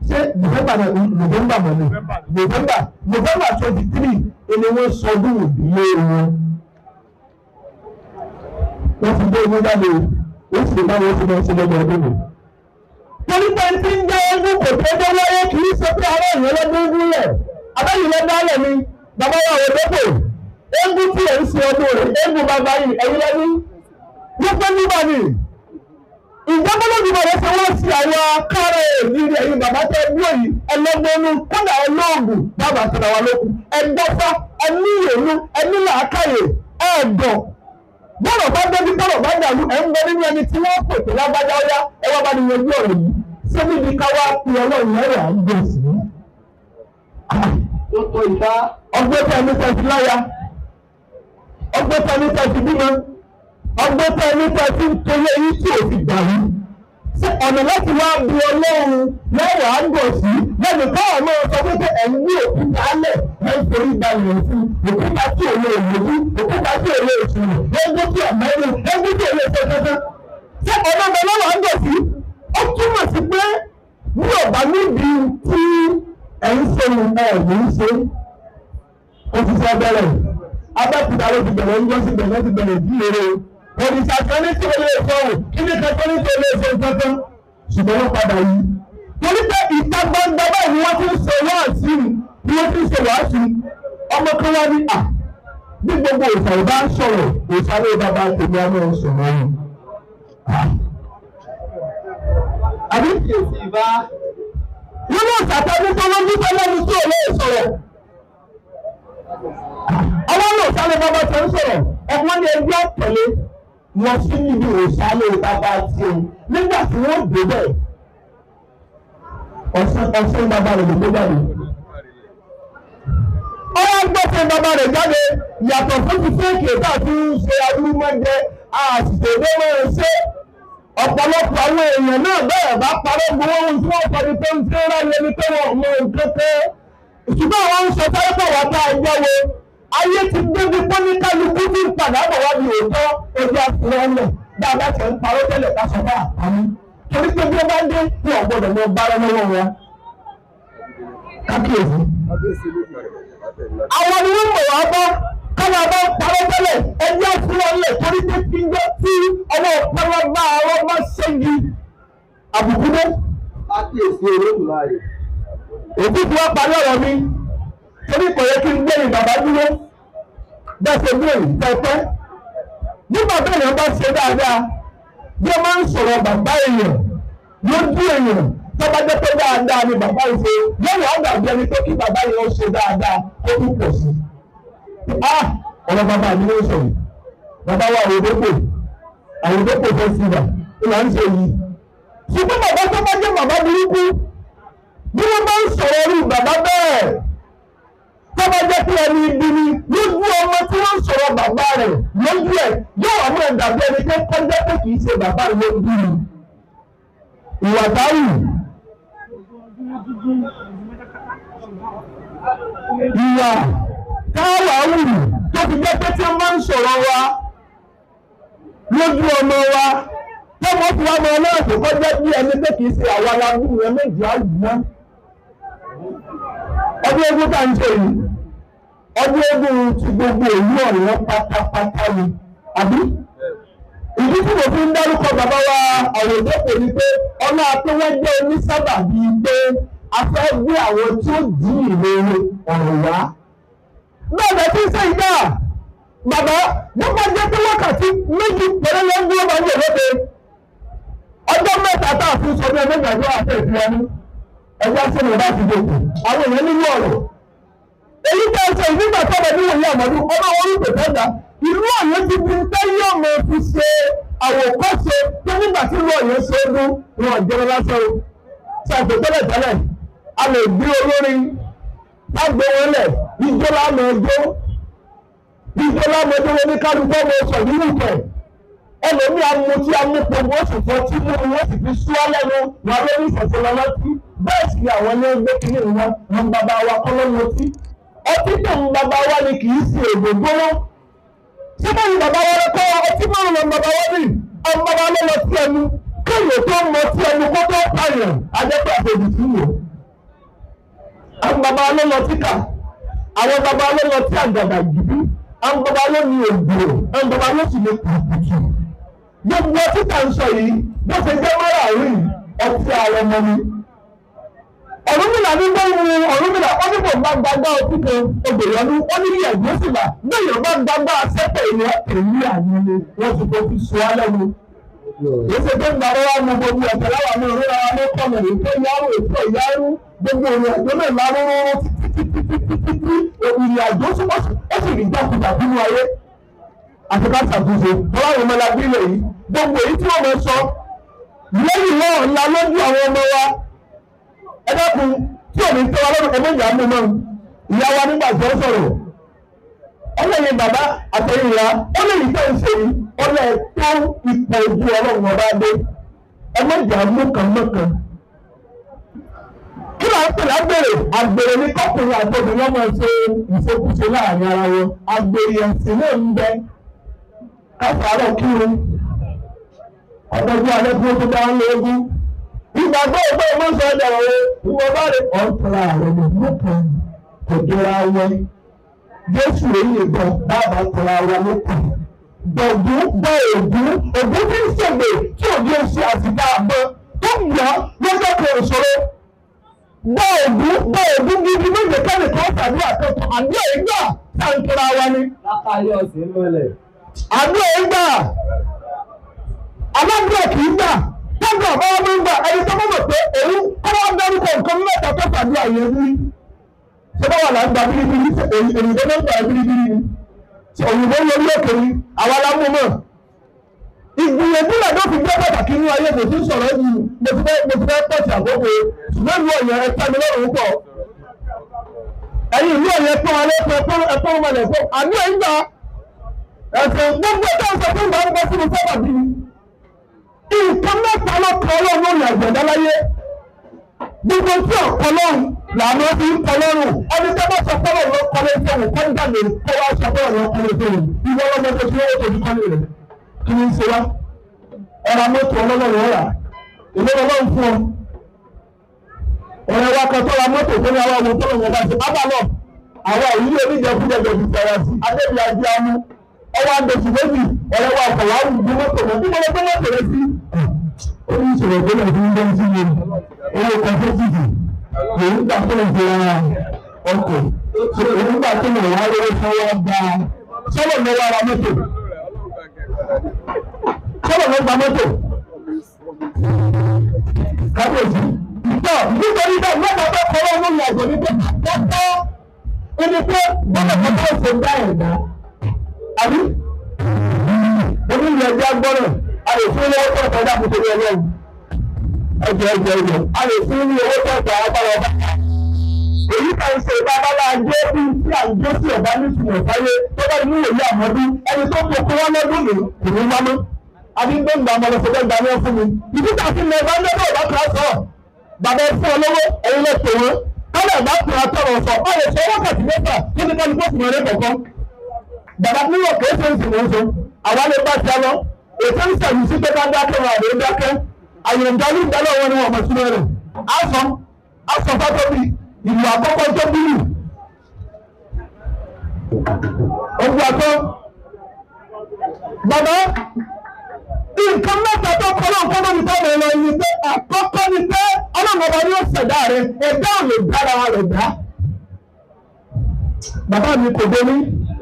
ṣé November náà, November mọ̀ ní November 23 ni wọ́n sọdún ìdílé wọn. Wọ́n ti gbé owó jáde, ó sì bá wọn ti máa ṣe lọ́jọ́ ọdún mi. Torí pé tí ń jẹ́ ogún kò tó dé wáyé, kì í ṣe pé ará ìyẹn lọ́dún ogún rẹ̀ abẹ́yìn lọ́dún alẹ̀ ni bàbá wa ò dépò. Ogún tí ẹ̀ ń ṣe ọdún rẹ̀, ogún bàbá yìí ẹ̀yin lẹ́nu wípé nígbà ni ìjọba lójú bàbá ṣe wọ́n sí àwọn akárẹ̀ ìrírí ẹ̀yin bàbá tẹ́ bí òyì ẹlọ́gbọ́nú kódà ẹlọ́ọ̀gùn bàbá tẹ̀lé wa lókun ẹgbọ́fá ẹníyèlú ẹnílàákàyè ẹ̀ẹ́dọ̀ bọ́rọ̀ bá débi bọ́rọ̀ bá dàrú ẹ̀ ń bẹ nínú ẹni tí wọ́n pè pé lágbájá ọ̀yá ẹ wá bá ní yanjú ọ̀rọ̀ yìí. Ṣé níbi ká wá pe Ọlọ́run ẹ̀rọ à ń gbé sí i? Tó tó ìfá. Ọgbẹ́ tẹ ẹni tẹ ti láya, ọgbẹ́ tẹ ẹni tẹ ti bímọ, ọgbẹ́ tẹ ẹni tẹ ti ń torí eyín tí ò fi dàrú. Ṣé ọ̀nà láti wá bu Ọlọ́run lẹ́wọ̀ á ń gọ̀ sí lẹ́nu káwọn máa sọ pé ẹ̀ ń gbé òkúta lẹ̀ ẹ̀ ń forí balẹ̀ fún òkúta tí ò lè lójú, òkúta tí ò lè sùn, ẹgbẹ́ tí ò mẹ́rin, ẹgbẹ́ tí ò lè ṣe kankan. Ṣé ọ̀nà ọ̀nà lọ́wọ́ á ń gọ̀ sí? Ó túmọ̀ sí pé bí ọ̀bá níbi tí ẹ̀ ń ṣe ẹ̀ ní í ṣe. Ó ti sọ bẹ̀rẹ̀ Abẹ́òkúta ló ti bẹ̀rẹ̀, ń gbọ́ sí bẹ̀rẹ̀ ti bẹ̀rẹ̀ bí eré òrìṣà kan ní tí o lè sọ ò kí ní kankan ní tí o lè sọ kankan, ṣùgbọ́n wọ́n padà yí. Torí pé ìta gbangba báyìí ni wọ́n ti ń ṣe wáàsí, ni wọ́n ti ń ṣe wàásù. Ọmọ kan wá ní à bí gbogbo òòṣà ò bá ń sọ̀rọ̀, òòṣà ló bàbá tèmi á máa ń sọ̀rọ̀ yìí. Àbí Kíyèsí ìfá. nínú òòṣà tó ní tó lójú tó lẹ́nu tí ò lè sọ̀rọ̀, àwọn ní òòṣà ló bàbá tó ń sọ̀rọ̀. Ọ̀pọ̀ ní ẹgbẹ́ tẹ̀lé lọ sí níbi òòṣà ló bàbá tiẹ̀. Nígbà tí wọ́n dé bẹ́ẹ̀, ọ̀sán ọ̀sán bàbá rẹ̀ ló gbé jáde. Ọwọ́ gbọ́sẹ̀ bàbá rẹ̀ jáde yàtọ̀ fún ti fẹ́ẹ̀kì tá a fi ń ṣe arúmọ́jẹ àṣìṣe ló máa ń ṣe. Ọ̀pọ̀lọpọ̀ àwọn èèyàn náà bẹ́ẹ̀ bá parọ́ gbowó, ohun tí wọ́n sọ ni pé ń fi rán ẹni pé wọ́n mọ nǹkan kan, ṣùgbọ́n àwọn ń sọ sáré pọ̀ wá bá ẹjọ́ wo ayé ti débi pé ní kálukú ti ń padà bọ̀ wá bí òótọ́ ojú àfúrọ́lẹ̀ bá a bá tẹ̀ ń parọ́ tẹ́lẹ̀ ká sọ bá àpamọ́, torí pé bí ó bá dé ní ọ̀gbọ́dọ̀ mọ bára lọ́wọ́ wọn. Kábíyèsí. Àwọn ni wọ́n mọ̀ wá bá káwọn bá ń parọ́ tẹ́lẹ̀ ẹjọ́ àfúrọ́lẹ̀, torí pé kí n jẹ́ tí ọwọ́ pẹ́rọ́ bá ọwọ́ bá ṣẹ́gi àbùkù dé. Kábíyèsí Olódùmarè. Òkú tí wọ́n parí ọ̀rọ̀ mi, torí kò yẹ kí n gbé ní bàbá dúró bẹ́ẹ̀ ṣe gbé yìí pẹ́pẹ́. Nígbà bẹ́ẹ̀ yẹn bá ṣe dáadáa, bí wọ́n máa ń sọ̀rọ̀ bàbá èèyàn lójú èèyàn, tó bá jẹ́ pé dáadáa ni bàbá yìí ṣe, lẹ́yìn àgbà bí ẹni pé kí bàbá yẹn ó ṣe dáadáa ó tún pọ̀ sí i. Ah, ọ̀rọ̀ bàbá mi ló ń sọ̀rọ̀. Bàbá wa àwòdókò àwòdókò festival ìlà ń ṣe yìí. Ṣùgbọ́n bàbá tó bá jẹ́ bàbá burúkú, bí wọ́n bá ń sọ̀rọ̀ orí bàbá bẹ́ẹ̀, tó bá jẹ́ pé ẹni ibi ni lójú ọmọ tí wọ́n ń sọ̀rọ̀ bàbá rẹ̀ lójú ẹ̀, yóò wà mọ́ ẹ̀dàbí ẹni pé kọjá pé kì í ṣe bàbá ló bí i. Ìwà táwù, ìwà táwà wù tó fi jẹ́ pé tí wọ́n bá ń sọ̀rọ̀ wa lójú ọmọ wa, tọ́mọ fi wá mọ náà tó kọjá bí ẹni pé kì í ṣe àwa la bí ìyẹn méjì á wù ná. Ọdún ogún tá ń ṣe yìí, ọdún ogún ti gbogbo ìlú ọ̀rẹ́ pátápátá ni, àbí? Ìdí tí mo fi ń dárúkọ bàbá wa àwòdókò ni pé ọlá pé wọ́n jẹ́ onísábà bíi pé a fẹ́ gbé àwọn tí ó dì í ìlérè ọ̀rọ̀ wá. Bẹ́ẹ̀ bẹ́ẹ̀ tí ń ṣe ìgbà bàbá nípa jẹ́ pé wákàtí 2 pẹ̀lú ló ń dúró máa ń lò lóde. Ọjọ́ 3 Kẹta tá a fún sọ bí ẹgbẹ́ ìgbàgbọ́ àti ìfìyàní ẹgbẹ́ tí mo bá ti dòkù àwọn èèyàn nínú ọ̀rọ̀. Èyí tá a sọ yìí nígbà tó bẹ níwòye àmọ́dún ọba orí pèpè dá ìlú Ọ̀yọ́ ti di tẹ́yí ọmọ fi ṣe àwòkọ́ṣe tó nígbà tí ìlú Ọ̀yọ́ ṣe é dún wọn jẹun lásán o. Ṣàpè tẹ́lẹ̀ tẹ́lẹ̀ a lè gbé olórin lágbo wọn lẹ̀ ijó lámọ̀ ẹjọ́ ijó lámọ̀ ẹjọ́ wọn ní kálukú ọmọ sọ̀ nínú ìkẹ́ ẹlòmíì amutí amúpo wọ́n sì fọ́ tí mú wọ́n sì fi sú lẹ́nu wọn lórí ìṣẹ̀ṣẹ̀ lọ́lọ́ tí bẹ́ẹ̀ sì ni àwọn ní gbé kínní wọn wọn bàbá wa kọ́ ló mutí ọtí tó ń bàbá wa ni kì í ṣe ògógóró ṣé báyìí bàbá wa kọ́ ọtí márùn lọ bàbá wa ní ọmọ bàbá ló lọ sí ẹnu kéèyàn tó mọ sí ẹnu kó tó pààyàn ajẹ́pẹ́ àfojì sí wò àwọn bàbá ló lọ síkà àwọn bàbá ló lọ sí àgàdà gidi àwọn bàbá ló ní ògbò àwọn bàbá ló sì ní kùtùkùtù gbogbo ọtí tá ń sọ yìí bó ṣe jẹ́ márààrún ọtí ààrẹ mọ́ ni. Ọ̀rúnmìlà ní gbóhùn Ọ̀rúnmìlà ó ní kò bá gbàgbá ọtí kan obìnrin ọdún ó ní ilé ẹ̀gbọ́n sì là bẹ́ẹ̀ bá gbàgbá sẹ́pẹ̀ ìlú èmi àwọn ni wọ́n ti kó fi sọ á lẹ́nu. Èyí ṣe pé gbàgbọ́ wa mú gbogbo ẹ̀sẹ̀ láwa ní òrùra wa ló kọ́ mẹ́rin tó yárò ètò ìyárú gbogbo ìrìn àjò náà lárúrú títí ìrìn àjò ó sì rí jákujàku ní ayé àti ká ṣàtúnṣe ọlọ́run ọmọ ẹlẹ́bí ilẹ̀ yìí gbogbo èyí tí wọ́n mọ̀ sọ lẹ́yìn náà ńlá lójú àwọn ọmọ wa ẹ dákun tí òní tẹ́ wa lọ́dún ẹgbẹ́ ìyá mú mọ́ ìyá wa nígbà tí ó sọ̀rọ̀ ọlọ́yin bàbá àtẹ̀yìn ìyá ó lè yìí tẹ́ ń ṣe yìí ọlọ́ ẹ̀ tó ipò ojú ọlọ́run ọba dé ẹgbẹ́ ìyá mú kan mọ́kan kí là ń pè lágbèrè àgbèrè ní kọkùnrin àtobìnrin ọmọ ṣe ìṣekúṣe láàrin ara wọn àgbèrè ẹ̀sìn náà ń bẹ káfàárọ̀ kírun ọ̀dọ́jú alẹ́ fún ojú bá ń lo ogún ìgbàgbọ́ ògbó ọmọ sọ ọjà òwe ìwọ bá rè ọ̀tara rẹ̀ ní mọ́kàn kò jọra wọn Jésù èyí ìbọn bàbá tara wọn lókàn gbọ̀ngún gbọ́ ògún ògún tí ń ṣègbè tí òbí oṣù àtìgbà àgbọn tó ń yọ lọ́jọ́ kan ìṣòro gbọ́ ògún gbọ́ ògún gidi méje kẹ́nìkan tàbí àkọ́kọ́ àbí ìgbà tá à ń tara wa ni. Lákàlẹ́ ọ̀sìn mọ́lẹ̀. Àbí ìgbà alágbèrè kì í gbà tọ́gbà bá wọn ń gbà ẹni tó mọ̀ pé òun kọ́ wọn dárúkọ nǹkan mẹ́ta tó tàbí àyè ní. Ṣé bá wà láǹgbà bíríbírí òyìnbó ló ń gbà bíríbírí ni? Òyìnbó lórí òkè ni àwa la mú mọ̀. Ìgbìyànjú làdó fi gbé pàtàkì ní ayé kò sí sọ̀rọ̀ yìí mo ti fẹ́ pọ̀sì àkókò ṣùgbọ́n ìlú Ọ̀yọ́ ẹ tẹ́ mi lọ́rùn pọ̀. Ẹ̀yin ìlú Ọ̀yọ́ ẹ̀pọ́n wa lẹ́pọ̀ ẹ̀pọ́n wọn lẹ́pọ̀ àbí ẹ̀yin gbà ẹ̀sìn gbogbo ẹ̀dá ń sọ fún ìgbà ń bọ́ sínú sábà bí i. Nǹkan mẹ́ta ló kọ Ọlọ́run lórí àgbẹ̀dá láyé. Gbogbo tí ọ̀kọ́ lọ́run làwọn fi ń kọ lọ́rùn. Ẹni tó bá sọ fọ́lọ̀ ló kọ́ lé fóun kọ́ ń dàgbé kó wá sọ fọ́lọ̀ ló kọ́ lé fóun. Ìwọ ọlọ́mọ tó ti owó tó fi kọ́lé rẹ̀. Kí ni ń ṣe wá? Ọ̀rọ̀ mọ́tò ọlọ́run ọ̀rà. Èló lọ́lọ́run fún ọ. Ọ̀rẹ́ wa kan tó ra mọ́tò tó ní àwọn ọmọ tó lọ́wọ́ bá ṣe. Bábà lọ, àwa ìlú oníjẹkújẹ gbẹ̀dì sọ̀rọ̀ sí. Adébíyá jẹ́ amú. Ọwọ́ àgbẹ̀sì méjì ọ̀rẹ́ wa kọ̀ wá gbé mọ́tò mọ́. Bí mo lọ gbé mọ́tò rẹ sí. Ó ní ìṣòro tó lè fi ń dán sí mi. Owó kọ̀ǹpútìtì lòún gbà tó lè fi ra ọkọ̀. Òun gbà tó lè wá lówó fún wa gba sọ́lọ̀ ló wá ra mọ́tò. Sọ́lọ̀ ló gba mọ́tò. Kábíyèsí. Ìtọ́ nítorí bẹ́ẹ̀ mọ́tò tó kọ́ lọ́wọ́ lórí àjọ nígbà tó ẹni pé bọ́lá kan tó ṣe dá ẹ̀dá. Àbí? Onílù ẹgbẹ́ agbọ́rọ̀, a lè fún owó tó ọ̀tọ̀ dákun torí Ọlọ́run. Ẹjọ́ ẹjọ́ ẹjọ́, a lè fún ní owó tó ọ̀tọ̀ agbára ọba. Èyí kan ṣe babalá ajé bí tí à ń jó sí ọ̀bá nítumọ̀ sáyé tó bá inú òye àmọ́dún ẹni tó kó kó wá lọ́dún mi kò ní wá mọ́. Àbí ń gbẹ̀ngbà ọmọ lọ́sọ̀ gbẹ̀ngbà ni wọ́n fún mi. Ìdí tá a fi lọ bá ń lọ́dọ̀ ọ̀bá kan sọ. Bàbá ẹ fún ọ lọ́wọ́ ẹ̀yin lọ pè wọ́n. Kọ́lá ìbá pè wọ́n tọrọ sọ. Ọ lè sọ wákàtí mẹ́fà kí ni kálukú òsì mọ̀ rẹ́ kọ̀ọ̀kan. Bàbá níwọ̀n kìí ṣe ń sìn wọ́n sọ. Àwa lè bá ti lọ. Ètò ń sẹ̀yìn sí pé ká dákẹ́ wọn àbí dákẹ́. Àyẹ̀ǹdálú ìdálọ́ wọn ni wọ́n mọ̀ sínú rẹ̀. Aṣọ aṣọ fátóbi ìlú àkọ́kọ́ tó bírù. Ogun àtọ́. Bàbá nǹkan mẹ́ta tó kọ́ lọ́n kọ́ lórí tọ́lọ̀ lọ ni pé àkọ́kọ́ ni pé ọlọ́run ọba ni ó ṣẹ̀dá rẹ̀ ẹ̀dá ò lè dára rẹ̀ dá. Bàbá mi kò dé ní.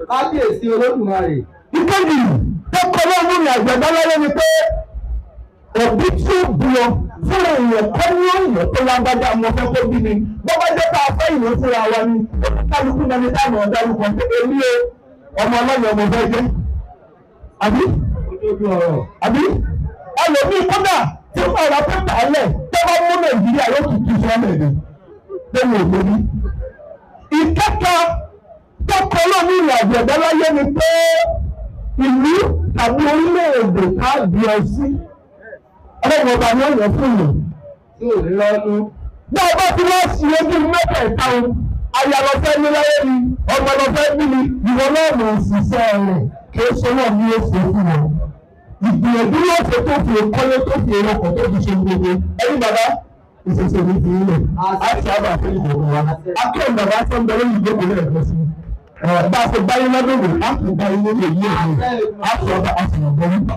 Kábíyèsí Olódùmarè. Ìkejì tó kọ́ lọ́n lórí àgbẹ̀dá láyé ni pé Òbí tí ó bí ọ fúnra èèyàn kọ́ ní òyìn tó lágbájá ọmọ fẹ́ kó bí mi. Bọ́bá jẹ́ ká fẹ́ ìwé fúnra wa ni, kálukú náà ní táwọn ọ̀dárúkọ pé èmi o, ọmọ ọlọ́yọ̀ ọmọ fẹ́ jẹ́. Àbí? Àbí? Ẹlòmíì kódà tí ó máa ra pépà lẹ̀ tó bá mú Nàìjíríà yóò tún tún sọ́mọ̀ èdè. Bẹ́ẹ̀ni ògbóni. Ìkẹ́kọ̀ọ́ tó kọ́ lórí ìrìn àjò ẹ̀dá láyé ni pé ìlú tàbí orílẹ̀-èdè ká bí ọ sí. Ọlọ́run ọba ni ó yẹ fún yìí. Tí ò ní lọ́dún. Bí ọba ti wá sí ojú mẹ́tẹ̀ẹ̀ta o, aya lọ fẹ́ ní láyé ni, ọmọ lọ fẹ́ bí ni, ìwọ náà lò ó ṣiṣẹ́ rẹ̀ kí ó ṣe náà ní ó ṣe fún wọn. Ìgbìyànjú yóò ṣe tó fi kọ́lé tó fi ọkọ̀ tó fi ṣe gbogbo. Ẹyin bàbá, ìṣẹ̀ṣẹ̀ mi fi ilẹ̀. A ti sábà fún ìkòkò wa. Akẹ́yìn bàbá sọ ń bẹ lórí ìjókòó lẹ́ẹ̀kan sí. Bá a ṣe báyé lọ́dún rẹ̀, a kò báyé lórí èyí èyí. A sọ ọba a sì yàn bọ́ nípa.